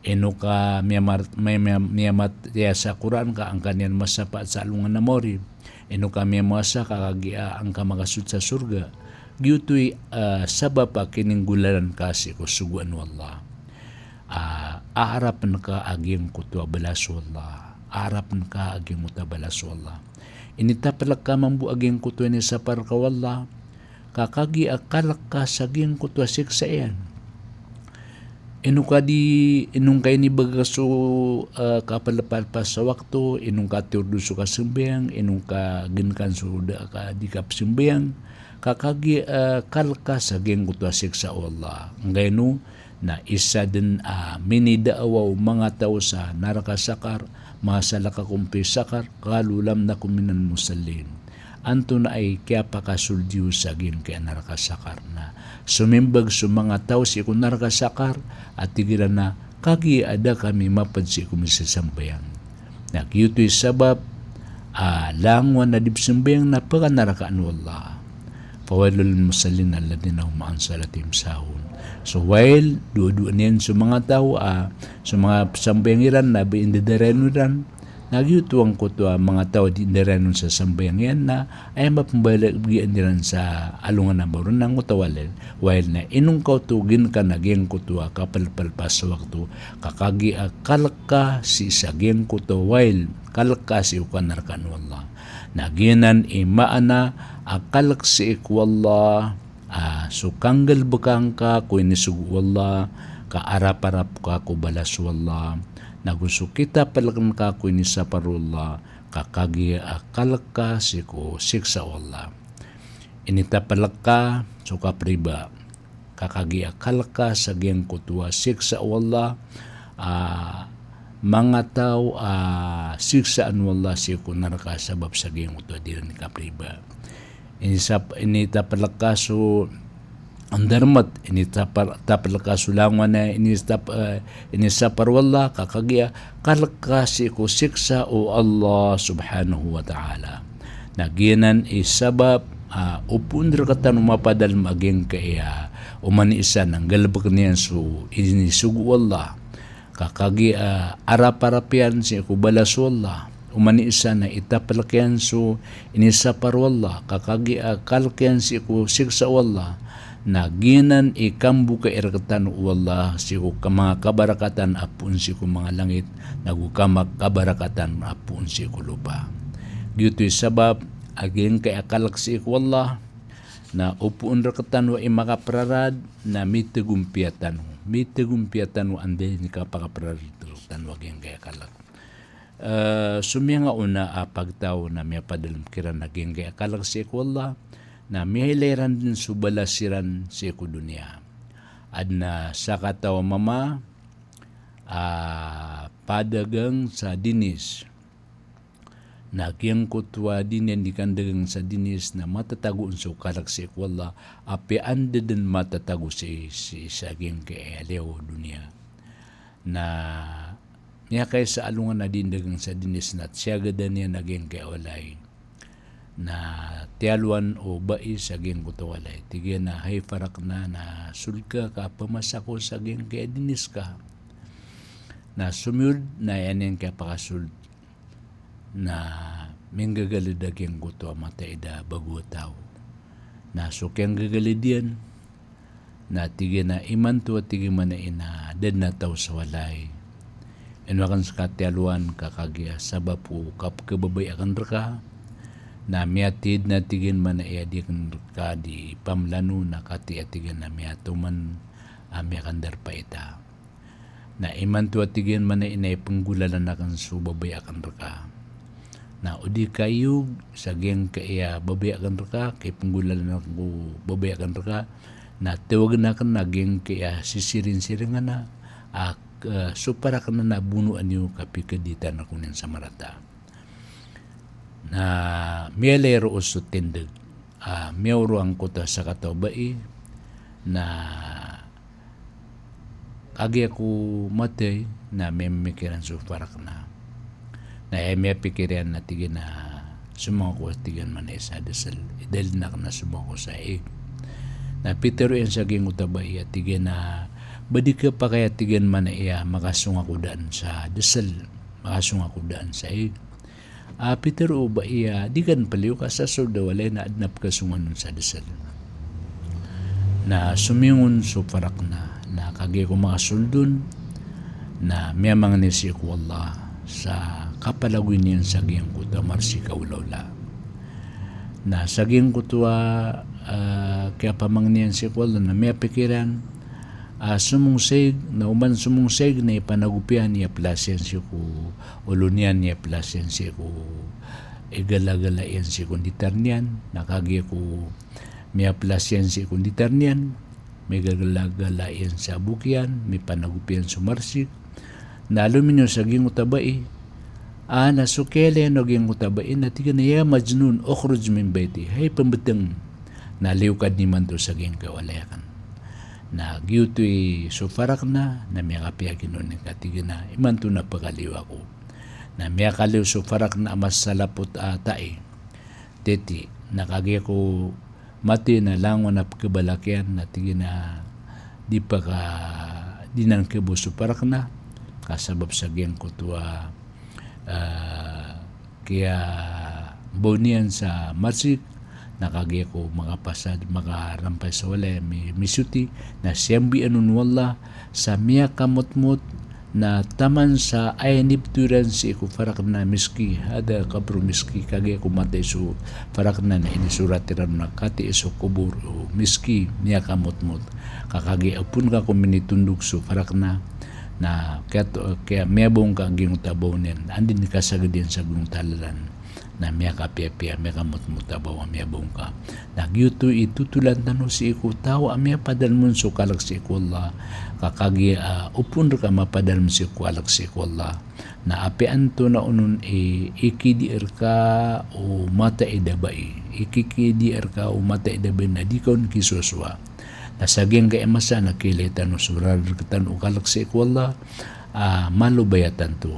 Ino ka miyamar-, miya-, miya-, miyamataya sa Qur'an ka angka niyan masapaat sa alongan a maori. Ino ka miyamowasa ka kagiya angka makasold sa sorga. Giyoto i, eh, sabap a kininggolalan ka sii ko sogoan o Allah. Ah, aarapn ka a giyangkoto a balas o Allah. Aarapn ka a giyangkoto a balas o Allah. Initaplk ka mambo a giyangkoto a inisapar ka o Allah, ka kagiya kalk ka sa giyangkoto a siksa iyan. Ino ka di, ino ngka inibagak so, eh, kapalpalpas a wakto, ino ngka tiyordo so kasambayang, ino ngka gnkan so da ka di kapsambayang, ka kagiya, eh, kalk ka sa giyangkoto a siksa o Allah. Angkaino, na isa dn a minidaawa o manga taw sa naraka Saqar, "Ma salakakum fi saqar? Qalu lam naku minal musallin." Antonaa i kiyapakasold iyo sa giyangkai a naraka Saqar? Na somimbag so manga taw sii ko naraka Saqar, a tig iran a, "Kagiya a da kami mapd sii ko misasambayang." Na giyoto i sabap a langowan a di psambayang na pkanarakaan o Allah. Fawailul lil musallin alladhina hum an salatihim sahun. So wail, dowa-dowa niyan so manga taw a so manga psambayang iran na ba indadarayon iran. Na giyoto angkoto a manga taw a di indarayon sa sambayang iyan na aya mapmbalign iran sa alongan a maori na angkoto a wail. Wail na ino ngka oto gnkan a giyangkoto a kapalpalpas a wakto, ka kagiya kalk ka sii sa giyangkoto a wail, kalk ka sii ko kanarakaan o Allah. Na giyanan i maana a kalk sii ko Allah, a so kanggalbka ngka ko inisogo o Allah, ka araparap ka ko balas o Allah, nago so kitaplkn ka ko inisapar o Allah, ka kagiya a kalk ka sii ko siksa o Allah. Initaplk ka so kapriba, ka kagiya kalk ka sa giyangkoto a siksa o Allah, a manga taw a siksaan o Allah sii ko naraka sabap sa giyangkoto a di iran kapriba. Inisap-, initaplk ka so andarmat, initapar-, taplk ka so langowan a initap-, eh, inisapar o Allah, ka kagiya kalk ka sii ko siksa o Allah subhanahu wa ta'ala. Na giyanan i sabap, ah, o poon rktano mapadalm a giyangkaya, oman i isa na nggalbkn iyan so inisogo o Allah, ka kagiya, ah, araparap iyan sii ko balas o Allah. Oman i isa na itaplk iyan so inisapar o Allah, ka kagiya, ah, kalk iyan sii ko siksa o Allah. Na giyanan i kambokay rktano o Allah sii ko ka-, manga kabarakatan a poon sii ko manga langit, nago ka-, manga kabarakatan a poon sii ko lopa. Giyoto i sabap a giyangkaya kalk sii ko Allah, na o poon rktano i makaprarad, na mitagompiya tano. Mitagompiya tano anda i kapakaprarad rktano a giyangkaya kalk. Eh, so miyangaona a pagtaw na miyapadalm kiran a giyangkaya kalk sii ko Allah, na miyailay iran dn so balas iran sii ko doniya. Adn a sakataw a mama a padagang sa dinis. Na giyangkoto a di niyan di kandagang sa dinis na matatago on so kalk sii ko Allah, apiya anda dn matatago sii, sii sa giyangkaya liyawaw a doniya. Na miyakaisa a alongan a di ndagang sa dinis na tiyagadan iyan a giyangkaya walay. Na tiyalowan o bai sa giyangkoto a walay. Tig iyan a, "Hay farakna, na sold ka ka pamasa ko sa giyangkaya dinis ka." Na somiyold na aya niyan kiyapakasold na minggagalid a giyangkoto a mataid a bago a taw. Na so kiyanggagalid iyan, Na tig iyan a imanto a tig iyan man a ina da dn a taw sa walay. Ino akn ska tiyalowan ka kagiya sabap ko kapkhababayaan akn rka. Na miyatid na tig iyan man a iya di akn rka di pamlano na katii a tig iyan a miyatoman a miyakandarpa ita. Na imanto a tig iyan man a ina ipnggolalan akn so babay akn rka. Na o di ka iyog sa giyangkaya babay akn rka, kipnggolalan akn ko babay akn rka, na tawagn akn a giyangkaya sisiringsiringan a, a, eh, so parak na bonoan iyo ka pikaditan ako niyan sa marata. Na miyalay roo so tindg a miyaoro angkoto a sakataw a bai, na kagiya ko mathay na miyamimikiran so farak na. Na aya miyapikir iyan na tig iyan a somong ako a tig iyan man a isa dusl. Idalin akn a somong ako sa ig. Na pitharo iyan sa giyangkoto a bai a tig iyan a ba di ka pakay a tig iyan man a iya makasong ako daan sa dusl, makasong ako daan sa ig. A pitharo o bai a di ka dn paliyo ka sa sold a walay na adn a pkhasongan on sa dusl. Na somingon so farak na, na kagiya ko makasold on, na miyamangni sii ko Allah sa kapalagoy niyan sa giyangkoto a marsik a olaola. Na sa giyangkoto a, ah, kiyapamangni iyan sii ko Allah na miyapikiran a somong sa ig, na oman somong sa ig na ipanagopi iyan, iyaplas iyan sii ko olo niyan, iyaplas iyan sii ko igalagala iyan sii ko nditar niyan, na kagiya ko miyaplas iyan sii ko nditar niyan, migalagala iyan sa bok iyan, mipanagopi iyan so marsik. Na lominiyo sa giyangkoto a bai, a na so kiyailay o giyangkoto a bai na tig iyan a, "Ya Majnun, ukhruj min bayti." Hay pmbtng, na liyo ka dn imanto sa giyangkai a walay akn. Na giyoto i so farak na, na miyakapiya gino niyan ka tig iyan a imanto na pkhaliyo ako. Na miyakaliyo so farak na a masalapot a tai. Titi, na kagiya ko mathay na langon a pkhabalak iyan na tig iyan a di paka, di nan khabo so farak na, ka sabap sa giyangkoto a, ah, kiyabaw niyan sa marsik, na kagiya ko makapasad, makarampay sa walay, mi-, misoti, na siyambian on o Allah sa miyakamotmot, na taman sa aya inibto iran sii ko farak na miski, "Hadha qabru miski," kagiya ko mathay so farak na, na inisorat iran on a katii so kobor o miski, miyakamotmot. Ka kagiya opon ka ko minitondog so farak na, na kiya, kiya miyabaw ngka giyangkoto a baw niyan, anda i kasagad iyan sa giyangkoto a lalan. Na miyakapiyapiya, miyakamotmot a baw a miyabaw ngka. Na giyoto i totolan tano sii ko taw a miyapadalm on so kalk sii ko Allah. Ka kagiya, ah, opon rka mapadalm sii ko kalk sii ko Allah, na apiya antonaa onon i, ikidi rka o mataid a bai. Ikikidi rka o mataid a bai na di ka on kisosowa. Na sa giyangkai a masa na kiyailay tano so rarad rktano o kalk sii ko Allah, ah, malobay a tanto.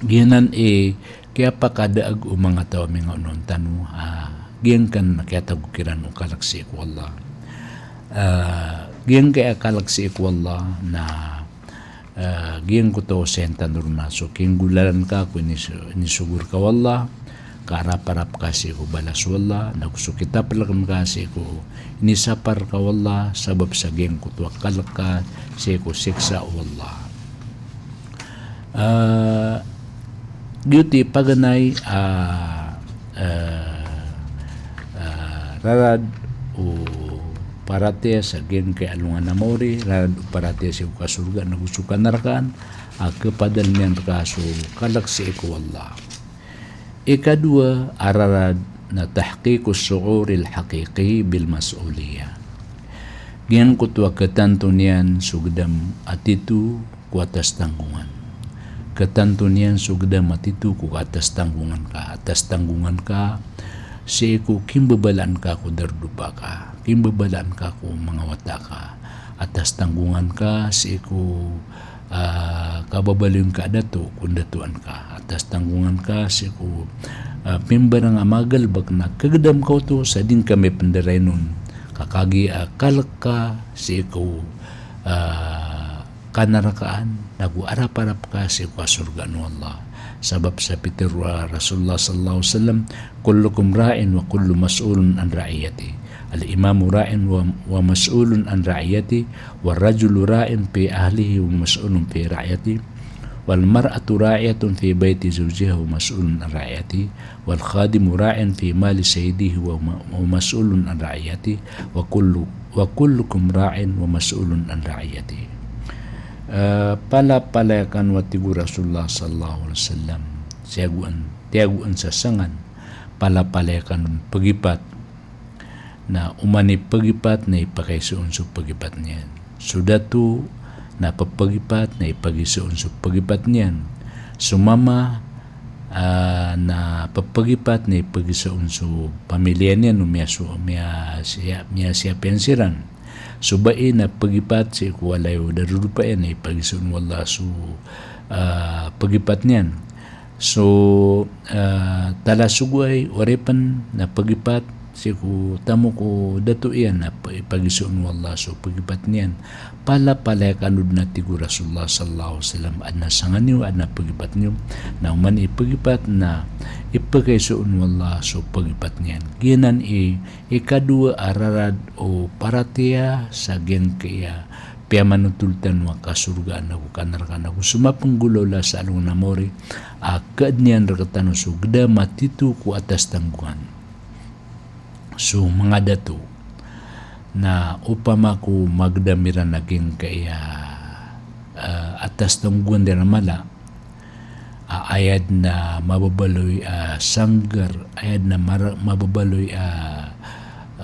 Giyanan i kiyapakadaag o manga taw a mingaonaon tano, ah, giyangkan a kiyatago kiran o kalk sii ko Allah. Ah, giyangkai a kalk sii ko Allah na, ah, giyangkoto a osayan tano ron na so kinggolalan ka ko inis-, inisogo rka o Allah, ka araparap ka sii ko balas o Allah, nago so kitaplkn ka sii ko inisapar rka o Allah, sabap sa giyangkoto a kalk ka sii ko siksa o Allah. Ah, giyoto i paganay, ah, ah, ah, rarad o paratiyaya sa giyangkai a alongan a maori, rarad o paratiyaya sii ko kasorgaan ago so kanarakaan, a khapadalm iyan rka so kalk sii ko Allah. Ikadowa a rarad na tahqiqus shu'uril haqiqi bil mas'uliyah. Giyangkoto a khatanto niyan so gdam a tito ko atas tanggongan. Khatanto niyan so gdam a tito ko atas tanggongan ka. Atas tanggongan ka sii ko kimbabalaan ka ko darodopa ka. Kimbabalaan ka ko manga wata ka. Atas tanggongan ka sii ko ah, kababaloy ngka a dato ko ndatoan ka. Atas tanggongan ka sii ko, ah, pimbarang a magalbk na khagdam ka oto sa di ngka mipndarainon. Ka kagiya a kalk ka sii ko, ah, kanarakaan, nago araparap ka sii ko kasorgaan o Allah. Sabap sa pitharo o Rasulullah sallallahu alaihi wasallam, "Kullukum ra'in wa kullukum mas'ulun an ra'iyatihi." Al-imamu ra'in wa, wa mas'ulun an ra'iyatihi, war rajulu ra'in fi ahlihi wa mas'ulun fi ra'iyatihi, wal mar'atu ra'iyatun fi bayti zawjiha wa mas'ulun an ra'iyatihi, wal khadimu ra'in fi mali sayyidihi wa ma-, wa mas'ulun an ra'iyatihi, wa kullu, wa kullukum ra'in wa mas'ulun an ra'iyatihi. Eh, palapalaya kano a tig o Rasulullah sallallahu alaihi wasallam, tiyagoan, tiyagoan sa sangan, palapalaya kano pagipat. Na oman i pagipat na ipakaiza on so pagipat niyan. So dato na papagipat na ipakaiza on so pagipat niyan. So mama, ah, na papagipat na ipakaiza on so pamilya niyan, o miyaso-, miyasiya-, miyasiyapiyan siran. So bai na pagipat sii ko walay o darodopa iyan na ipakaiza on o Allah so, ah, pagipat niyan. So, ah, talasogoay, oripen, na pagipat sii ko tamok o dato iyan na pa-, ipakaiza on o Allah so pagipat niyan. Palapalaya kano den a tig o Rasulullah sallallahu alaihi wasallam, adn a sanga niyo, adn a pagipat niyo. Na oman i pagipat na ipakaiza on o Allah so pagipat niyan. Giyanan i ikadowa a rarad o paratiyaya sa giyangkaya piyamanotol tano a kasorgaan ago kanarkaan ago so mapenggolawla sa alongan a maori a kaadn iyan rektano so geda matito ko atas tanggongan. So manga dato na opama ko magedam iran a giyangkaya, eh, atas tanggongan iran a mala, a, aya den a mababaloy a sanggar, aya den a mara-, mababaloy a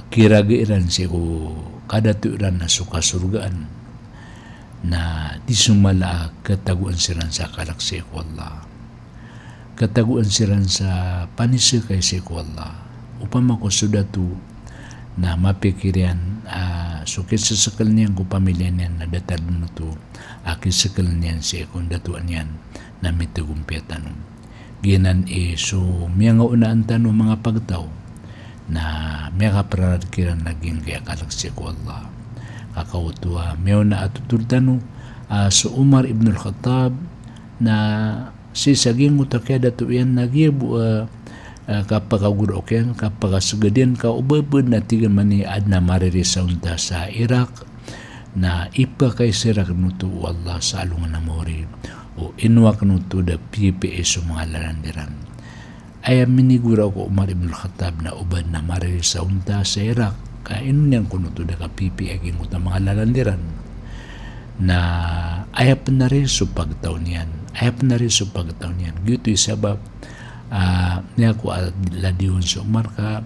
kiraga iran sii ko kadato iran a so kasorgaan, na di so mala a ketagoan siran sa kalek sii ko Allah. Ketagoan siran sa panisakay sii ko Allah. Opama ko so dato na mapikir iyan, ah, so kisesekelen iyan ko pamilya niyan na datar den oto a kisekel iyan sii ko ndatoan iyan na mitagompiya tano. Giyanan i so miyangaonaan tano a manga pagtaw na miyakaprarad kiran a giyangkaya kalek sii ko Allah. Ka kaoto a miyaona a totol tano, ah, so Umar ibn al-Khattab na sii sa giyangkoto a kiyadato iyan na giya bo, ah, ah, kapakagoraok iyan, kapakasegad iyan, ka o ba bo na tig iyan mani adn a mariri sa onta sa Iraq, na ipakaiza rek oto o Allah sa alongan a maori, o ino aken oto da piyapiya i so manga lalan iran. Aya minigoraok o Umar ibn al-Khattab na o ba adn a mariri sa onta sa Iraq, ka ino niyan kon oto da kapiyapiya i giyangkoto a manga lalan iran. Na aya pen ari so pagtaw niyan, aya pen ari so pagtaw niyan. Giyoto i sabap, ah, niya ko a ladiyon so Umar ka,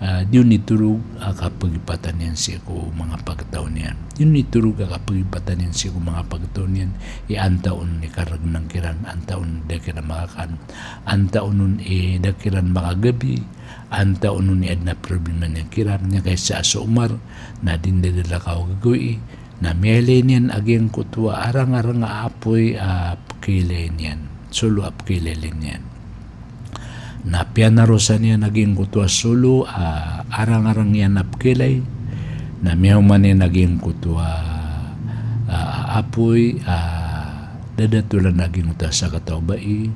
ah, di on itorog a kapagipatan iyan sii ko manga pagtaw niyan. Di on itorog a kapagipatan iyan sii ko manga pagtaw niyan. I antaa on i karegneng kiran, antaa on da kiran makakan, antaa on i da kiran makagabi, antaa on i adn a problema niyan kiran. Niya kaiza so Umar na di ndadalakaw a gagawii, na miyailay niyan a giyangkoto a arangarang a apoy a pekailay niyan, solo a pekailay niyan. Na piyanarosan iyan a giyangkoto a solo a arangarang iyan a pekailay, na miyaoma niyan a giyangkoto a, a, apoy a dadatolan a giyangkoto a sakataw a bai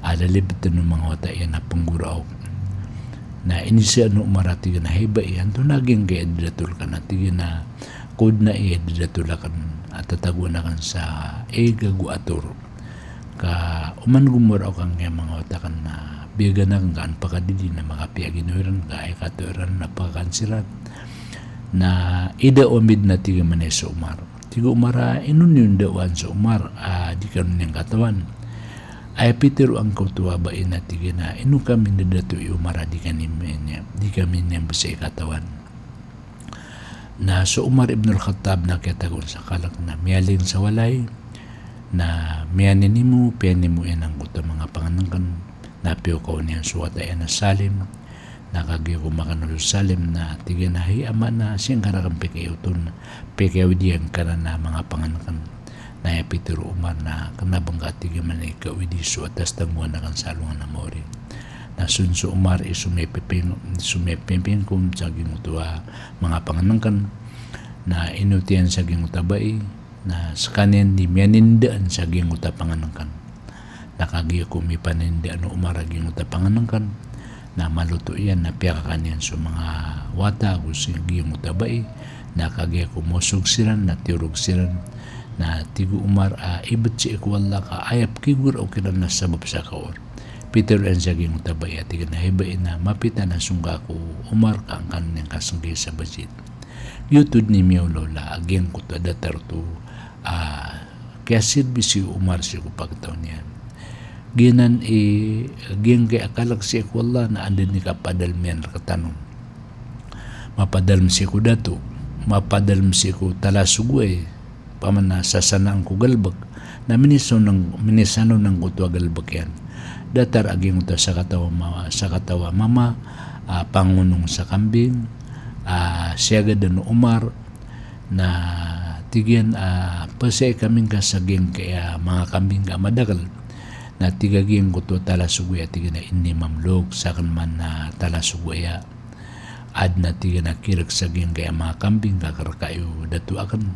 a lalibeten o manga wata iyan a penggoraok. Na inizaan o Umar a tig iyan a, "Hay bai, antonaa giyangkaya dadatol ka?" Na tig iyan a, "Ko den a aya dadatol aken a tatagoan aken sa ig ago ator. Ka oman gomoraok angkaya manga wata aken na biyagan aken ka an pakadidi na makapiya ginawa iran ka aya kataw iran na pakakan siran." Na idao ami den a tig iyan mani so Umar. Tig o Umar a, "Ino niyo ndawaan so Umar a di kano niyan katawan?" Aya pitero angkoto a bai na tig iyan a, "Ino kami ndadato i Umar a di kami niyan, di kami niyan besai katawan?" Na so Umar ibn al-Khattab na kiyatagoan sa kalek na miyaling sa walay, na miyanimo, piyanimo iyan angkoto a manga pangenengken, na piyokaw niyan so wata iyan a Salim, na kagiya ko makano so Salim, na tig iyan a, "Hay ama, na sii ngka raken pikaiyoton, pikaiyoton iyan ka na manga pangenengken." Na aya pitero o Umar na kena ben ka tig iyan mani kawidi so atas tanggongan aken sa alongan a maori. Na son so Umar i somiyapiping-, somiyapipingkom sa giyangkoto a manga pangenengken. Na inoti iyan sa giyangkoto a bai, na sekaniyan di miyanindaan sa giyangkoto a pangenengken. Na kagiya ko mipanindaan o Umar a giyangkoto a pangenengken, Na maloto iyan na piyakakan iyan so manga wata ago so giyangkoto a bai, na kagiya ko mosog siran na tiyorog siran, na tig o Umar a ibtsi ko Allah ka aya pkigorao kiran na sabap sa kaor. Pitharo iyan sa giyangkoto a bai a tig iyan a hay bai na mapita na song ka ko Umar ka angkanan iyan ka senggi sa masjid. Giyoto dn i miyaolaola a giyangkoto a datar oto a kiyasirbisi o Umar sii ko pagtaw niyan. Giyanan i giyangkai a kalek sii ko Allah na anda dn i kapadalm iyan rektano. Mapadalm sii ko dato, mapadalm sii ko talasogoi, opama na sasanaan ko galbek, na minisano nang, minisano nangkoto a galbek iyan. Datar a giyangkoto a sakataw a ma-, sakataw a mama a pangonong sa kambing a siyagadan o Umar, na tig iyan a, "Pasai kami ngka sa giyangkai a manga kambing ka madakel." Na tig a giyangkoto a talasogoi a tig iyan a, "Inni mamluk, saken man a talasogoi aya." Aden a tig iyan a kirek sa giyangkai a manga kambing ka kereka iyo dato aken.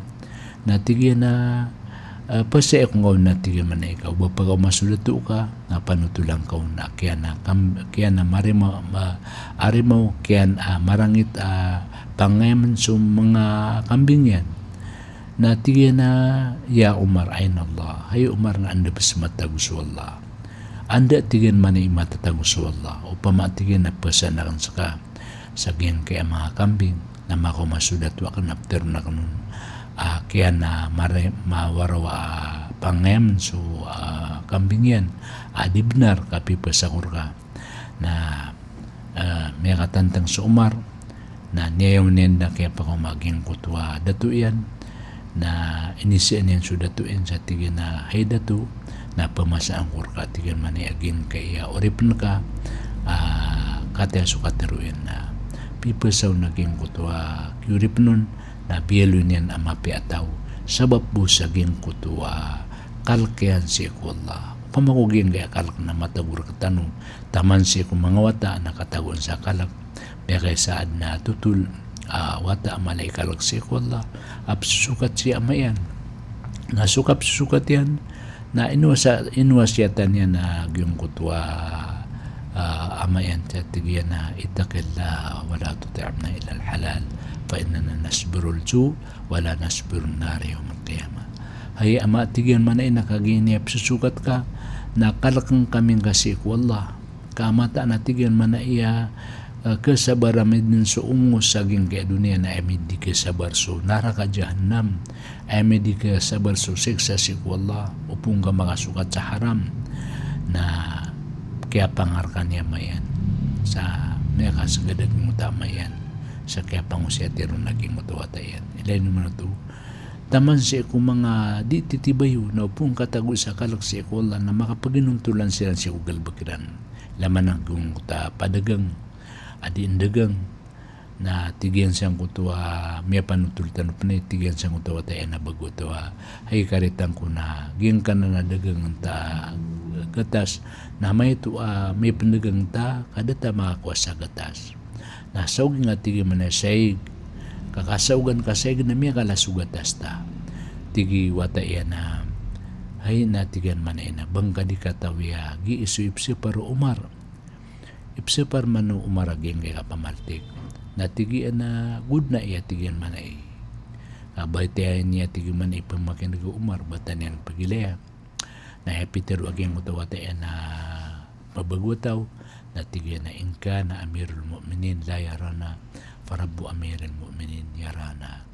Na tig iyan a, eh, pasai ako ngka on, na tig iyan man a ika o ba pakaoma so dato ka, na panotolan ka on a kiyan a kam-, kiyan a marima-, ma-, arimaw, kiyan a marangit a pangayamen so manga kambing iyan. Na tig iyan a, "Ya Umar, aina Allah?" Hay Umar, na anda bes matatago so Allah? Anda, tig iyan, man i matatago so Allah? Opama, tig iyan, a pasaan aken seka sa giyangkai a manga kambing, na makaoma so dato aken na pteron aken on a kiyan a mare-, mawarawa a pangayamen so, ah, kambing iyan a di benar, ka pipasa ako reka. Na, ah, miyakatantang so Umar, na niyayaw niyan a kiyapakaoma a giyangkoto a dato iyan. Na inisaan iyan so dato iyan sa tig iyan a, "Hay dato, na pemasaan ko reka," tig iyan, "man i a giyangkai a oripen ka, ah, katii so katero iyan." Na pipasa on a giyangkoto a kioripen on, na biyaloy niyan a mapiya a taw. Sabap bo sa giyangkoto a kalek iyan sii ko Allah. Opama ko giyangkai a kalek na matago rektano, taman sii ko manga wata na katagoan sa kalek. Miyakaisa aden a totol a wata a mala i kalek sii ko Allah a pesosokat si ama iyan. Na so kapesosokat iyan, na inowasa-, inowasiyatan iyan a giyangkoto a, ah, ama iyan, tig iyan a, "Ittaqillaha wa la tutimna illa al-halal, fa innana nasbirul ju' wa la nasbirun nar yawmal qiyamah." Hay ama, tig iyan, man a ina, kagiya iniya pesosokat ka, na kaleken kami ngka sii ko Allah. Ka mataan a, tig iyan, man a iya, eh, kesabar ami den so ongos sa giyangkai a doniya na aya midi kesabar so naraka jahannam, aya midi kesabar so siksa sii ko Allah, opama ka makasokat sa haram. Na kiyapangareka niyan ama iyan sa miyakasegad a giyangkoto a ama iyan, sa kiyapangosiyati ron a giyangkoto a wata iyan. Ilay niyo man oto, taman sii ko manga di titibayo, na opama katago sa kalek sii ko Allah, na makapaginontolan siran sii ko galebek iran. Laman a giyangkoto a padagang a di ndagang, na tig iyan sangkoto a miyapanotol tano pen, tig iyan sangkoto a wata iyan a bagotaw a, "Hay karitang ko, na giyangkanan a dagangen ta gatas, na maito a mipendagang ta ka da ta makakowa sa gatas. Na saogi nga," tig iyan, "man a saig, ka kasaogan ka saig na miyakala so gatas ta." Tig i wata iyan a, "Hay," na tig iyan, "man a ina, ba ngka di katawi a gii so ipsepar o Umar? Ipsepar man o Umar a giyangkai a kapamaltik." Na tig iyan a, "Go den a iya," tig iyan, "man a i." Ka ba tig iyan a, tig iyan, "Man a i pemakineg o Umar, ba ta niyan pegilaya." Na aya pitero a giyangkoto a wata iyan a bagotaw, na tig iyan a, "In kana Amirul Mu'minin la yarana, fa Rabbu Amiril Mu'minin yarana."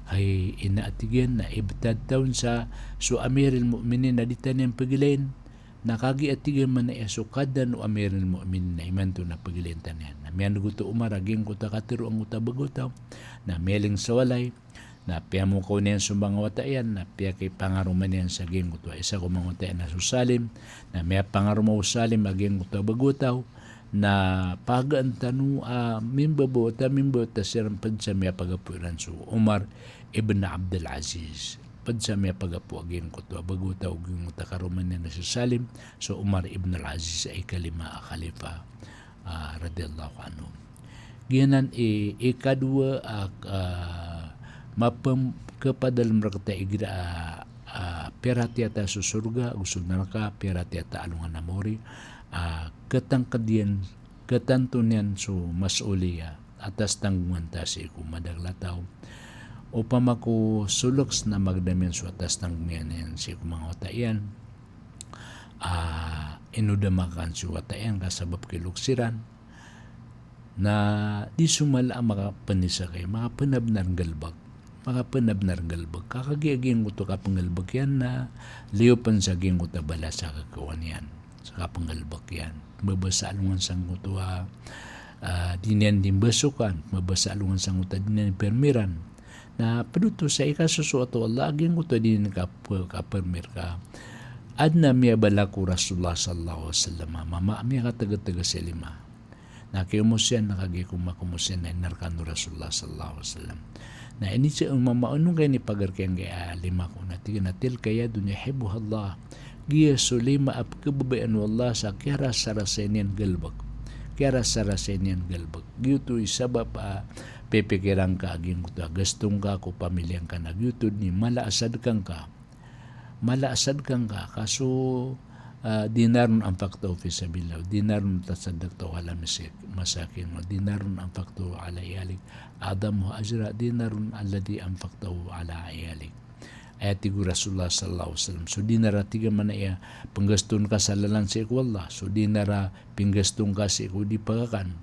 Hay ina, tig iyan, na ibetad ta on sa so Amiril Mu'minin na di ta niyan pegilayin, na kagiya, tig iyan, man a iya so Kadnan o Amiril Mu'minin na imanto na pegilayin ta niyan. Na miyaneg oto o Umar a giyangkoto a katero angkoto a bagotaw, na miyaling sa walay, na piyamokaw niyan so manga wata iyan, na piyakipangaroma niyan sa giyangkoto a isa ko manga wata iyan a so Salim, na miyapangaroma o Salim a giyangkoto a bagotaw, na pagaan tano a mimbabaw ta, mimbabaw ta siran ped sa miyapagapo iran so Umar ibn Abdul Aziz. Ped sa miyapagapo a giyangkoto a bagotaw, giyangkoto a karoma niyan a so Salim, so Umar ibn al-Aziz a ikalima a khalifa, ah, radiyallahu anhu. Giyanan i, ikadowa a, ah, mapem-, kepadalem rekta igira a, ah, piyaratiyaya ta so sorga ago so naraka, piyaratiyaya ta alongan a maori, ah, ketangked iyan Katanto niyan so mas'uliya, atas tanggongan ta sii ko madakl a taw. Opama ko so loks na magdam iyan so atas tanggongan iyan sii ko manga wata iyan. Ah, ino da makan so wata iyan ka sabap ki loks iran. Na di so mala a makapanisa kay makapanabnar nggalbk. Makapanabnar nggalbk. Ka kagiya giyangkoto a kapnggalbk iyan na liyopan sa giyangkoto a balas a kakawan iyan sa kapnggalbk iyan. Mabasa alongan sangkoto a, ah, di niyan di mbasokan, mabasa alongan sangkoto a di niyan permiran. Na pd oto sa ikasosoat o Allah a giyangkoto a di niyan kap-, kapermir ka. Adn a miyabala ko Rasulullah sallallahu alaihi wasallam a mama a miyakatgtg sa lima. Na kiyomos iyan na kagiya ko makomos iyan na inarkan o Rasulullah sallallahu alaihi wasallam. Na ini sa mama, ino ngka ini pagar kiyangkaya lima ko? Na tig iyan a tilka yadun yuhibbuha Allah. Giya so lima a pkhababayaan o Allah sa kiyarasarasay niyan nggalbk. Kiyarasarasay niyan nggalbk. Giyoto i sabap a pipikiran ka a giyangkoto a gasto ngka ko pamilya ngka na giyoto dn i mala a sadka ngka. Mala a sadka ngka, ka so, ah, dinarun anfaqtahu fi sabilillah, dinarun tasaddaqtahu ala misik-, masakin, wa dinarun anfaqtahu ala iyalik, a'zamuhu ajra, dinarun alladhi anfaqtahu ala iyalik. Aya tig o Rasulullah sallallahu alaihi wasallam, so dinar a tig a maana iyan pnggasto ngka sa lalan sii ko Allah, so dinar a pnggasto ngka sii ko di pagakan,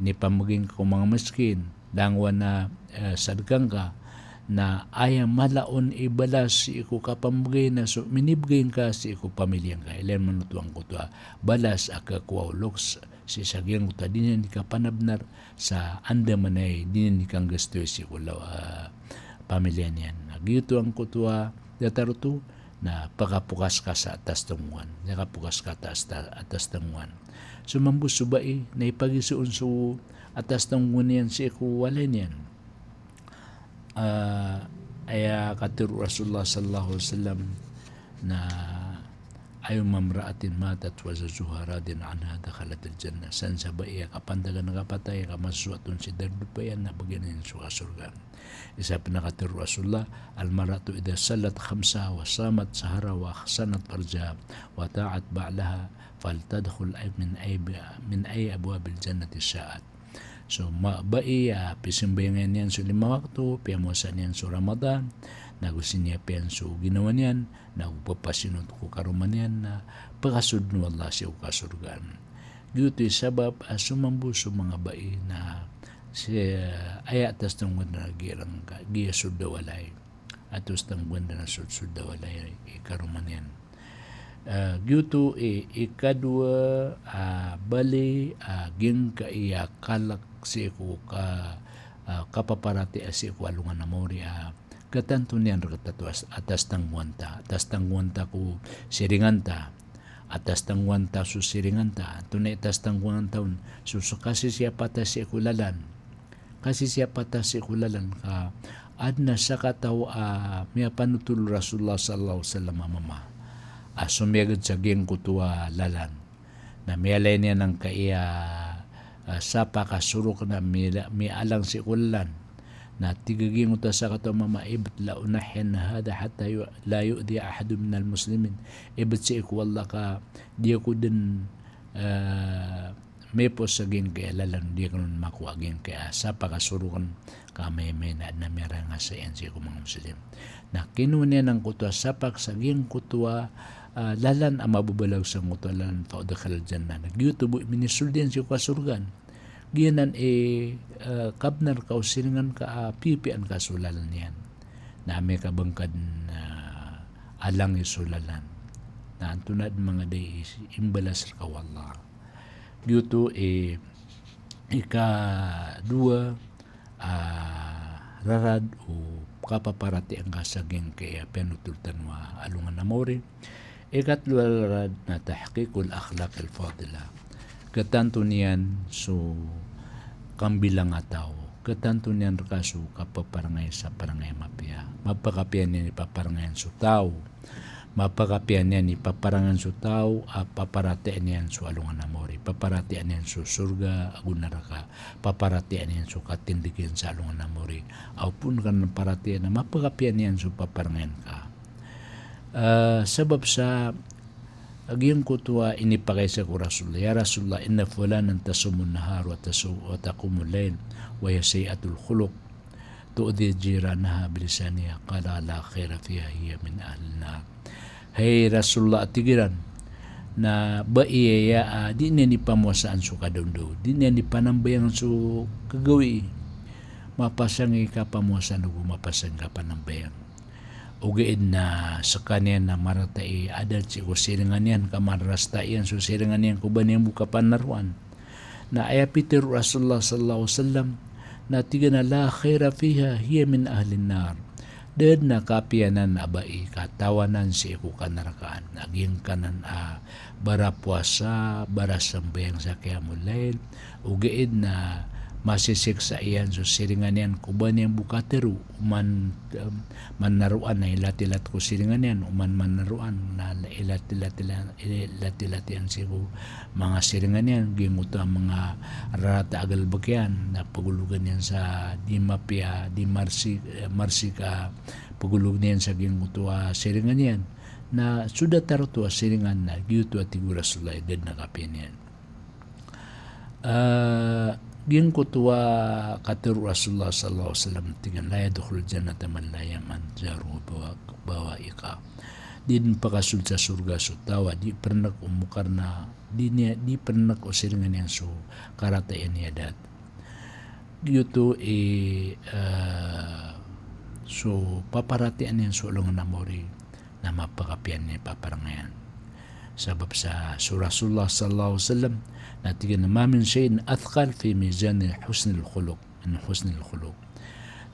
inipamgay ngka ko manga miskin, langowan a, eh, sadka ngka, na aya mala on i balas sii ko kapamgay na so minibgay ngka sii ko pamilya ngka. Ilay man oto angkoto a balas a khakowa o loks sii sa giyangkoto a di niyan di kapanabnar sa andamanaya i di niyan di kanggastoy sii ko law-, eh, pamilya niyan. Na giyoto angkoto a datar oto, na pakapokas ka sa atas tanggongan. Na kapokas ka atas ta-, atas tanggongan. So mambo so bai na ipagiza on so atas tanggongan iyan sii ko walay niyan. Ah, aya katharo o Rasulullah sallallahu alaihi wasallam na ayyuma imra'atin matat wa zawjuha radin anha dakhalatil jannah. San sa bai a kapantagan a kapatay, ka masosoat on si darodopa iyan na bgan iyan so kasorgaan. Isa pn a katharo o Rasulullah, al-mar'atu idha sallat khamsaha wa samat shahraha wa ahsanat farjaha wa ata'at ba'laha faltadkhul ay-, min ay-, min ayyi abwabil jannati sha'at. So, ma-, bai a pisambayangan iyan so lima wakto, piyamowasa niyan so Ramadan, nago siniyap iyan so ginawa niyan, nago papasinot ko karoma niyan, na pakasold o Allah sii ko kasorgaan. Giyoto i sabap a so mambo so manga bai na si, aya atas tanggongan iran a giyangka-, giya sold a walay. Atas tanggongan iran a sold, sold a walay i karoma niyan. Ah, giyoto i, ikadowa, ah, bali, ah, giyangkaya kalk sii ko ka-, ah, kapaparatiyaya sii ko alongan a maori a katanto niyan rktano a atas tanggongan ta. Atas tanggongan ta ko siringan ta. Atas tanggongan ta so siringan ta. Antonaa i atas tanggongan ta on? So, so kasisiyapa ta sii ko lalan. Kasisiyapa ta sii ko lalan ka adn a sakataw a miyapanotol o Rasulullah sallallahu alaihi wasallam a mama a somiyagad sa giyangkoto a lalan. Na miyalay niyan angkaya, ah, sapak a sorok na mila-, miyalang sii ko lalan. Na tig a giyangkoto a sakataw a mama, ibt la unahhiyanna hadha hatta yu-, la yu'dhiya ahadun minal muslimin. Ibt sii ko Allah ka di ako dn, eh, mipos sa giyangkaya lalan, di ako dn makowa giyangkaya sapak a sorok on, ka maimay na adn a miyarangasa iyan sii ko manga Muslim. Na kinowa niyan angkoto a sapak sa giyangkoto a, ah, lalan a mababalag sangkoto a lalan, fa udkhilal jannah. Na giyoto bo i minisold iyan sii ko kasorgaan. Giyanan i, eh, kabnar ka o siringan ka a piyapiyaan ka so lalan iyan. Na amay ka ba ngka dn, ah, alangi so lalan, na antonaa dn manga da i imbalas rka o Allah. Giyoto i ikadowa a rarad o kapaparatiyaya ngka sa giyangkaya piyanotol tano a alongan a maori. Ikatlo a rarad na tahqiqul akhlaqil fadila. Katanto niyan so kambilang a taw. Katanto niyan rka so kapaparangay sa parangay a mapiya. Mapakapiya niyan i paparangayan so taw. Mapakapiya niyan i paparangayan so taw a paparatiyaya niyan so alongan a maori. Paparatiyaya niyan so sorga ago naraka. Paparatiyaya niyan so katindg iyan sa alongan a maori. Aw pn ka na paratiyaya na mapakapiya niyan so paparangayan ka. Ah, sabap sa A giyangkoto a inipakay sii ko Rasulullah, "Ya Rasulullah, inna fulanan tasumun nahar wa tasu-, wa taqumul layl, wa hiya sayyi'atul khuluq, tu'dhi jiranaha bilisaniha." Qala, "La khaira fiha, hiya min ahlin nar." Hay Rasulullah, a tig iran, na bai aya a di niyan di pamowasaan so kadaondaw, di niyan di panambayang so kagawii, mapasang i kapamowasaan ago mapasang i kapanambayang. Ogaid na sekaniyan na marata i adat sii ko siringan iyan, ka marasta iyan so siringan iyan ko ba niyan bo kapanaroan. Na aya pitero o Rasulullah sallallahu alaihi wasallam, na tig iyan a, "La khaira fiha, hiya min ahlin nar." Da den a kapiya anan a bai ka taw anan sii ko kanarakaan. Na giyangkanan a bara powasa, bara sambayang sa qiyamul layl, ogaid na masisiksa iyan so siringan iyan ko ba niyan bo katero, oman, em, manaroan na ilatilat ko siringan iyan, oman manaroan na ilatilat, ilatilat iyan sii ko manga siringan iyan, giyangkoto a manga rarata a galebek iyan, na pagologan iyan sa di mapiya, di marsik, eh, marsik a pagologan iyan sa giyangkoto a siringan iyan. Na so datar oto a siringan na giyoto a tig o Rasulullah i da den a kapiya niyan. Ah, giyangkoto a katero o Rasulullah sallallahu alaihi wasallam, tig iyan, "La yadkhulul jannata man la ya'manu jaruhu bawa-, bawa'iqah." Di den pakasold sa sorga so taw a di perenek o mokarna, di niya, di perenek o siringan iyan so karata iyan i adat. Giyoto i, eh, so paparatiyayaan iyan so alongan a mawri na mapakapiya niyan i paparangayan. Sabap sa so Rasulullah sallallahu alaihi wasallam na tig iyan a, "Ma min shay'in athqal fi mizani husnil khuluq, min husnil khuluq."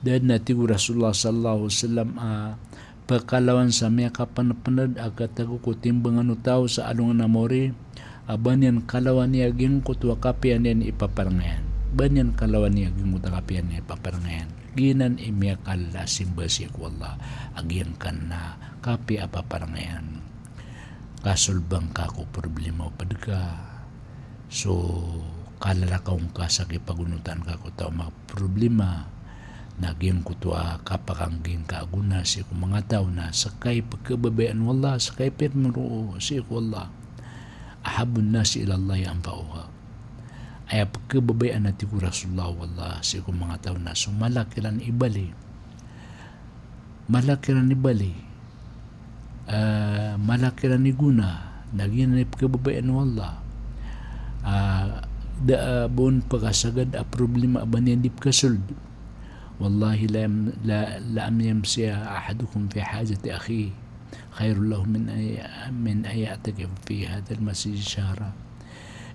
Da den a tig o Rasulullah sallallahu alaihi wasallam a pekalawan sa miyakapenepened a katago ko timbangan o taw sa alongan a mawri a ba niyan kalawani a giyangkoto a kapiya niyan i paparangayan. Ba niyan kalawani a giyangkoto a kapiya niyan i paparangayan. Giyanan i miyakalala a simba sii ko Allah a giyangkanan a kapiya a paparangayan. Kasolban ka ko problema o ped ka. So kalalakaw ngka sa kipagonotan ka ko taw a makaproblema. Na giyangkoto a kapakanggi ngka a gona sii ko manga taw na seka i pekebabayaan o Allah, seka i piyamoroo sii ko Allah. "Ahabbun nasi ilallahi anfa'uha." Aya pekebabayaan a tig o Rasulullah, wallah, sii ko manga taw na so mala kiran i bali. Mala kiran i bali. Ah, mala kiran i gona. Na giyanan i pekebabayaan o Allah. Ah, da a ba on pekasagad a problema a ba niyan di pekasold. Wallahi la yam-, la, la an yamshiya ahadukum fi hajati akhihi khairul lahu min an ya-, min an ya'takifa fi hadhal masjid shahra.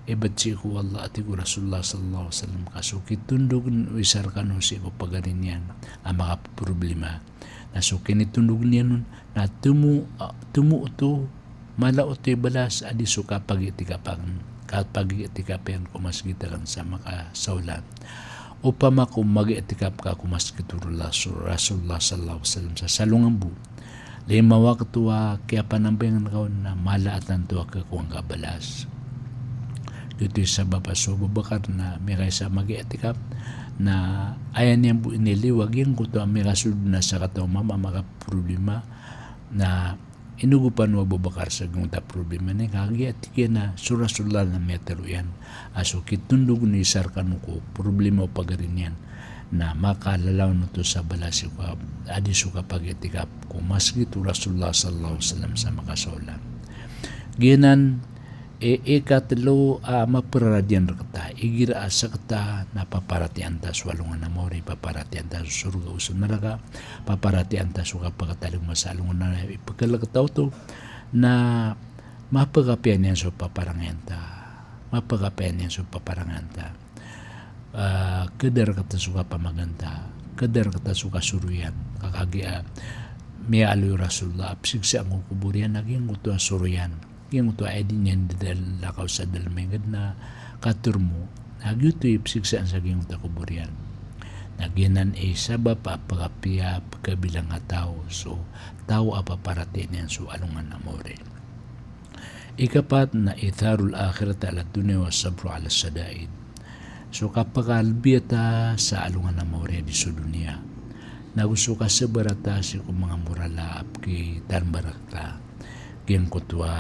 Ibt sii ko Allah, a tig o Rasulullah sallallahu alaihi wasallam, ka so kitondog o isa rekano sii ko pagari niyan a makaproblema, na so kinitondog iyan on na tomo, ah, tomo oto, mala oto i balas a di so kapag-i'tikaf, kapag-i'tikaf iyan ko masgit aken sa makasaolan. Opama ko mag-i'tikaf ka ko masgit o Rasul-, Rasulullah sallallahu alaihi wasallam sa salongan bo, lima wakto a kiyapanambayangan ka on na mala a tanto a khakowa ngka a balas. Giyoto i sabap a so Abu Bakar na miyakaisa a mag-i'tikaf, na aya niyan bo iniliyo a giyangkoto a miyakasold na sakataw a mama a makaproblema, na inogopan o Abu Bakar sa giyangkoto a problema niyan, kagiya tig iyan a so Rasulullah na miyatero iyan a so kitondog o isa rekano ko problema o pagari niyan na makalalawan oto sa balas sii ko a di so kapag-i'tikaf ko masgit o Rasulullah sallallahu alaihi wasallam sa makasaolan. Giyanan i, ikatelo a maperaradiyan rekta, igira a sekta na paparatiyayaan ta so alongan a mawri, paparatiyayaan ta so sorga o so naraka, paparatiyayaan ta so kapakatalingoma sa alongan a ipekelek ta oto, na mapekapiya niyan so paparangayan ta. Mapekapiya niyan so paparangayan ta. Ah, keder rekta so kapamagan ta, keder rekta so kasoroyan, ka kagiya miyaaloy o Rasulullah a pesiksaan ko kobor iyan a giyangkoto a soroyan. Giyangkoto a aya di niyan di dalakaw sa dalem a inged na katormo. Na giyoto i pesiksaan sa giyangkoto a kobor iyan. Na giyanan i sabap a pekapiya, pekabilang a taw so taw a paparatiyayaan iyan so alongan a mawri. Ikapat na itharul akhirata ala dunya wa sabru ala shada'id. So kapakalebiya ta sa alongan a mawri a di so doniya, nago so kasabar ta sii ko manga morala a pekitalmbarak ta. Giyangkoto a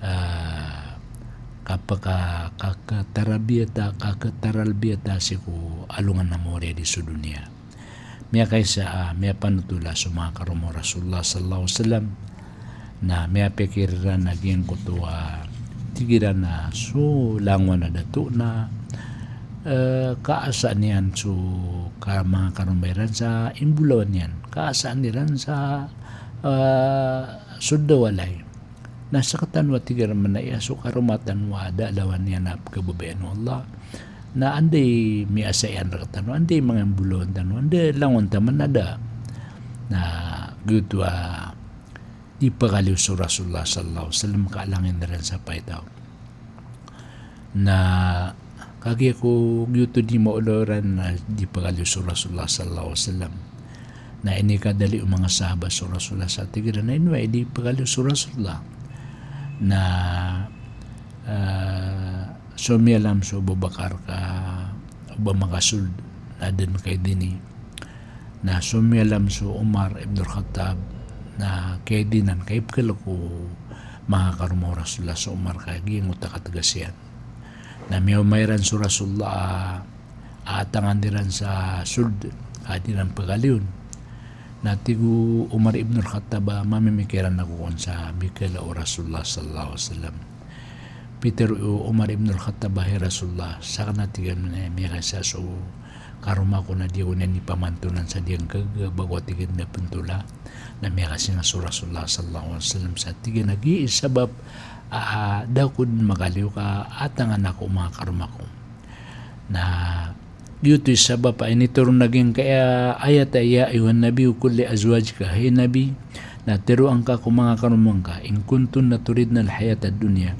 ah, kapaka-, kakhatarabiyata, kakhataralbiyata sii ko alongan a maori a di so doniya. Miyakaisa a miyapanotol a so manga karoma o Rasulullah sallallahu alaihi wasallam na miyapikir iran a giyangkoto a tig iran a so langowan a dato na, eh, kaasaan iyan so ka-, manga karoma iran sa imbolawan iyan. Kaasaan iran sa, eh, so da walay. Na sktano a tig iran man a aya so karoma tano a da a lawan iyan a pkhababayaan o Allah. Na anda i miyaasa iyan rktano, anda i manga imbolawan tano, anda i langowan tano man a da. Na giyoto a di pkaliyo so Rasulullah sallallahu alaihi wasallam ka alangin iran sa paitaw. Na kagiya ko giyoto di maolaola iran na di pkaliyo so Rasulullah sallallahu alaihi wasallam. Na inikadali o manga sahabat so Rasulullah sa tig iran a ino i di pkaliyo so Rasulullah. Na, ah, so miyalam so Abu Bakar ka o ba makasold na dn kaidini. Na so miyalam so Umar ibn al-Khattab na kaidini anan ka ipkhalk o manga karoma o Rasulullah so Umar ka giyangkoto a katgas iyan. Na miyaoma iran so Rasulullah a, a atangan iran sa sold a di iran pkhaliyon. Na tig o Umar ibn al-Khattab a mamimikiran ako kon sa mikhala o Rasulullah sallallahu alaihi wasallam. Pitharo o Umar ibn al-Khattab a hay Rasulullah, sakn a tig iyan a miyakaisa so karoma ko na di ako niyan ipamantonan sa di angkagaga, ba ko a tig iyan na pntola. Na miyakasinga so Rasulullah sallallahu alaihi wasallam sa tig iyan a giya i sabap a, a, da ako dn makaliyo ka atangan ako o manga karoma ko. Na giyoto i sabap a initoron a giyangkaya ayat a, "Ya ayyuhan nabiyyu qul li azwajika," hay Nabi, na tharoa ngka ko manga karoma ngka, "In kuntunna turidnal hayatad dunya,"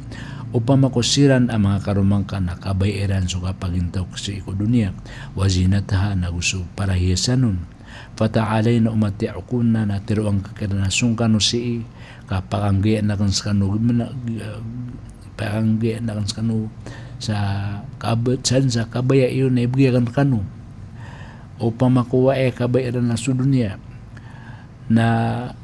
opama ko siran a manga karoma ngka na kabaya iran so kapagintaw sii ko doniya, "wa zinataha," nago so parahiyasan on, "fata'alayna umatti'kunna," na tharoa ngka kiran a song kano sii, ka pakanggayaan akn skano, gimana, pakanggayaan akn skano sa kab-, san sa kabaya iyo na ibgay akn rkano. Opama ko aya kabaya iran na so doniya. Na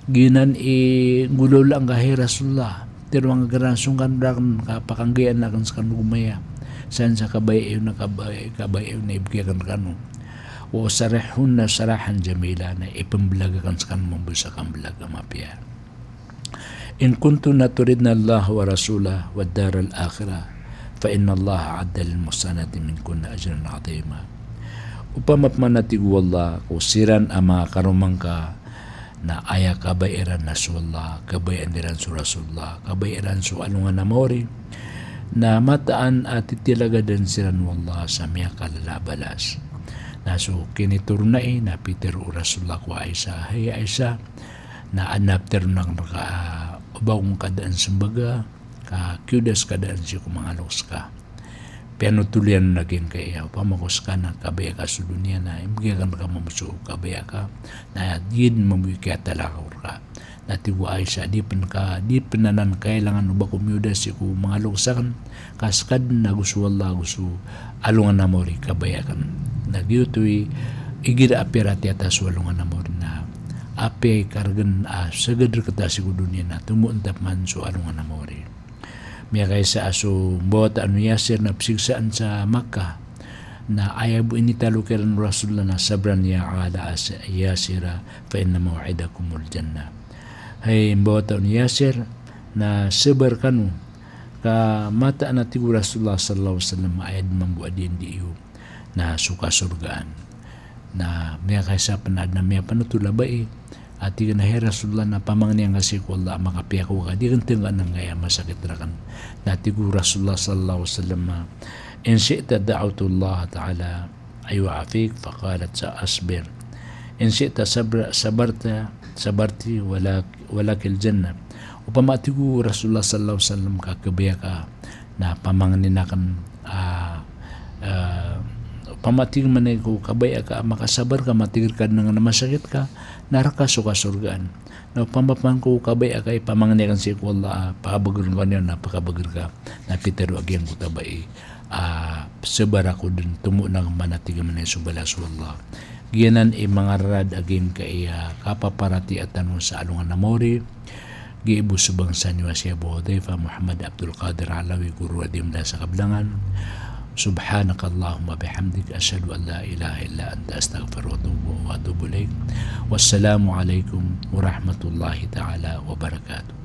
giyanan i nggolawlaa ngka hay Rasulullah. Tharoa ngka kiran a song kano rakn ka pakanggayaan akn skano gomaya. San sa kabaya iyo na kabaya, kabaya iyo na ibgay akn rkano. "Wa usarrihhunna sarahan jamila," na ipmblag akn skano mambo sa kamblag a mapiya. "In kuntunna turidnallaha wa rasulahu wad daral akhirah, fa innallaha a'adda lil muhsanati minkunna ajran azima." Opama pman a tig o Allah ko siran a manga karoma ngka na aya kabaya iran na so Allah, kabayaan iran so Rasulullah, kabaya iran so alongan a maori, na mataan a titilagadan siran o Allah sa miyakalala a balas. Na so kinitoron ai na pitharo o Rasulullah ko Aisha, hay Aisha, na adn a ptharoon akn rka a o ba ko ngka daan smbaga, ka kiyodas ka daan sii ko manga loks ka. Piyanotol iyan on a giyangkaya, opama ko ska na kabaya ka so doniya na imbgay akn rka mambo so kabaya ka, na giya dn mambo i kiyatalakaw rka. Na tig o Aisha, di pn ka, di pn anan kailangan o ba ko miyodas sii ko manga loks akn, ka ska dn ago so Allah ago so alongan a maori kabaya akn. Na giyoto i igira a piyaratiyaya ta so alongan a maori na apiya i kargn a sagad rkta sii ko doniya na tomo nta pman so alongan a maori. Miyakaisa a so mbawataan o Yasir na psiksaan sa Makkah. Na aya bo initalo kiran o Rasulullah na, "Sabran ya ala as-, Yasira, fa inna maw'idakumul jannah." Hay mbawataan o Yasir, na sabar kano, ka mataan a tig o Rasulullah sallallahu alaihi wasallam, aya dn mambo a diyandi iyo na so kasorgaan. Na miyakaisa pn a adn a miyapanotol a bai a tig iyan a, hay Rasulullah, na pamangnia ngka sii ko Allah a makapiya ako ka di akn tngkaan angkaya masakit rakn. Na tig o Rasulullah sallallahu alaihi wasallam a, "In shi'ta da'awtullaha ta'ala an yu'afik," faqalat, "Sa asbir. In shi'ta sabra-, sabarta, sabarti, walak-, walakil jannah." Opama, tig o Rasulullah sallallahu alaihi wasallam, ka kabaya ka na pamangnin akn, ah, ah, opama tig man ko kabaya ka a makasabar ka, matig rka dn a masakit ka, na rka so kasorgaan. Na opama pman ko kabaya ka i pamangni akn sii ko Allah a pakabagrn ka niyan na pakabagrn ka, na pitharo a giyangkoto a bai a, sabar ako dn, tomo na akn pman a tig man a so balas o Allah. Giyanan i manga rarad a giyangkaya kapaparatiyaya tano sa alongan a maori. Giya bo so bangsa niyo a si Abu Hudhaifa Muhammad Abdul Qadir Alawi, goro a di mala sa kablangan. Subhanakallahumma bihamdik, ashhadu an la ilaha illa anta, astaghfiruka wa atubu ilaik. Wassalamu alaikum warahmatullahi ta'ala wabarakatuh.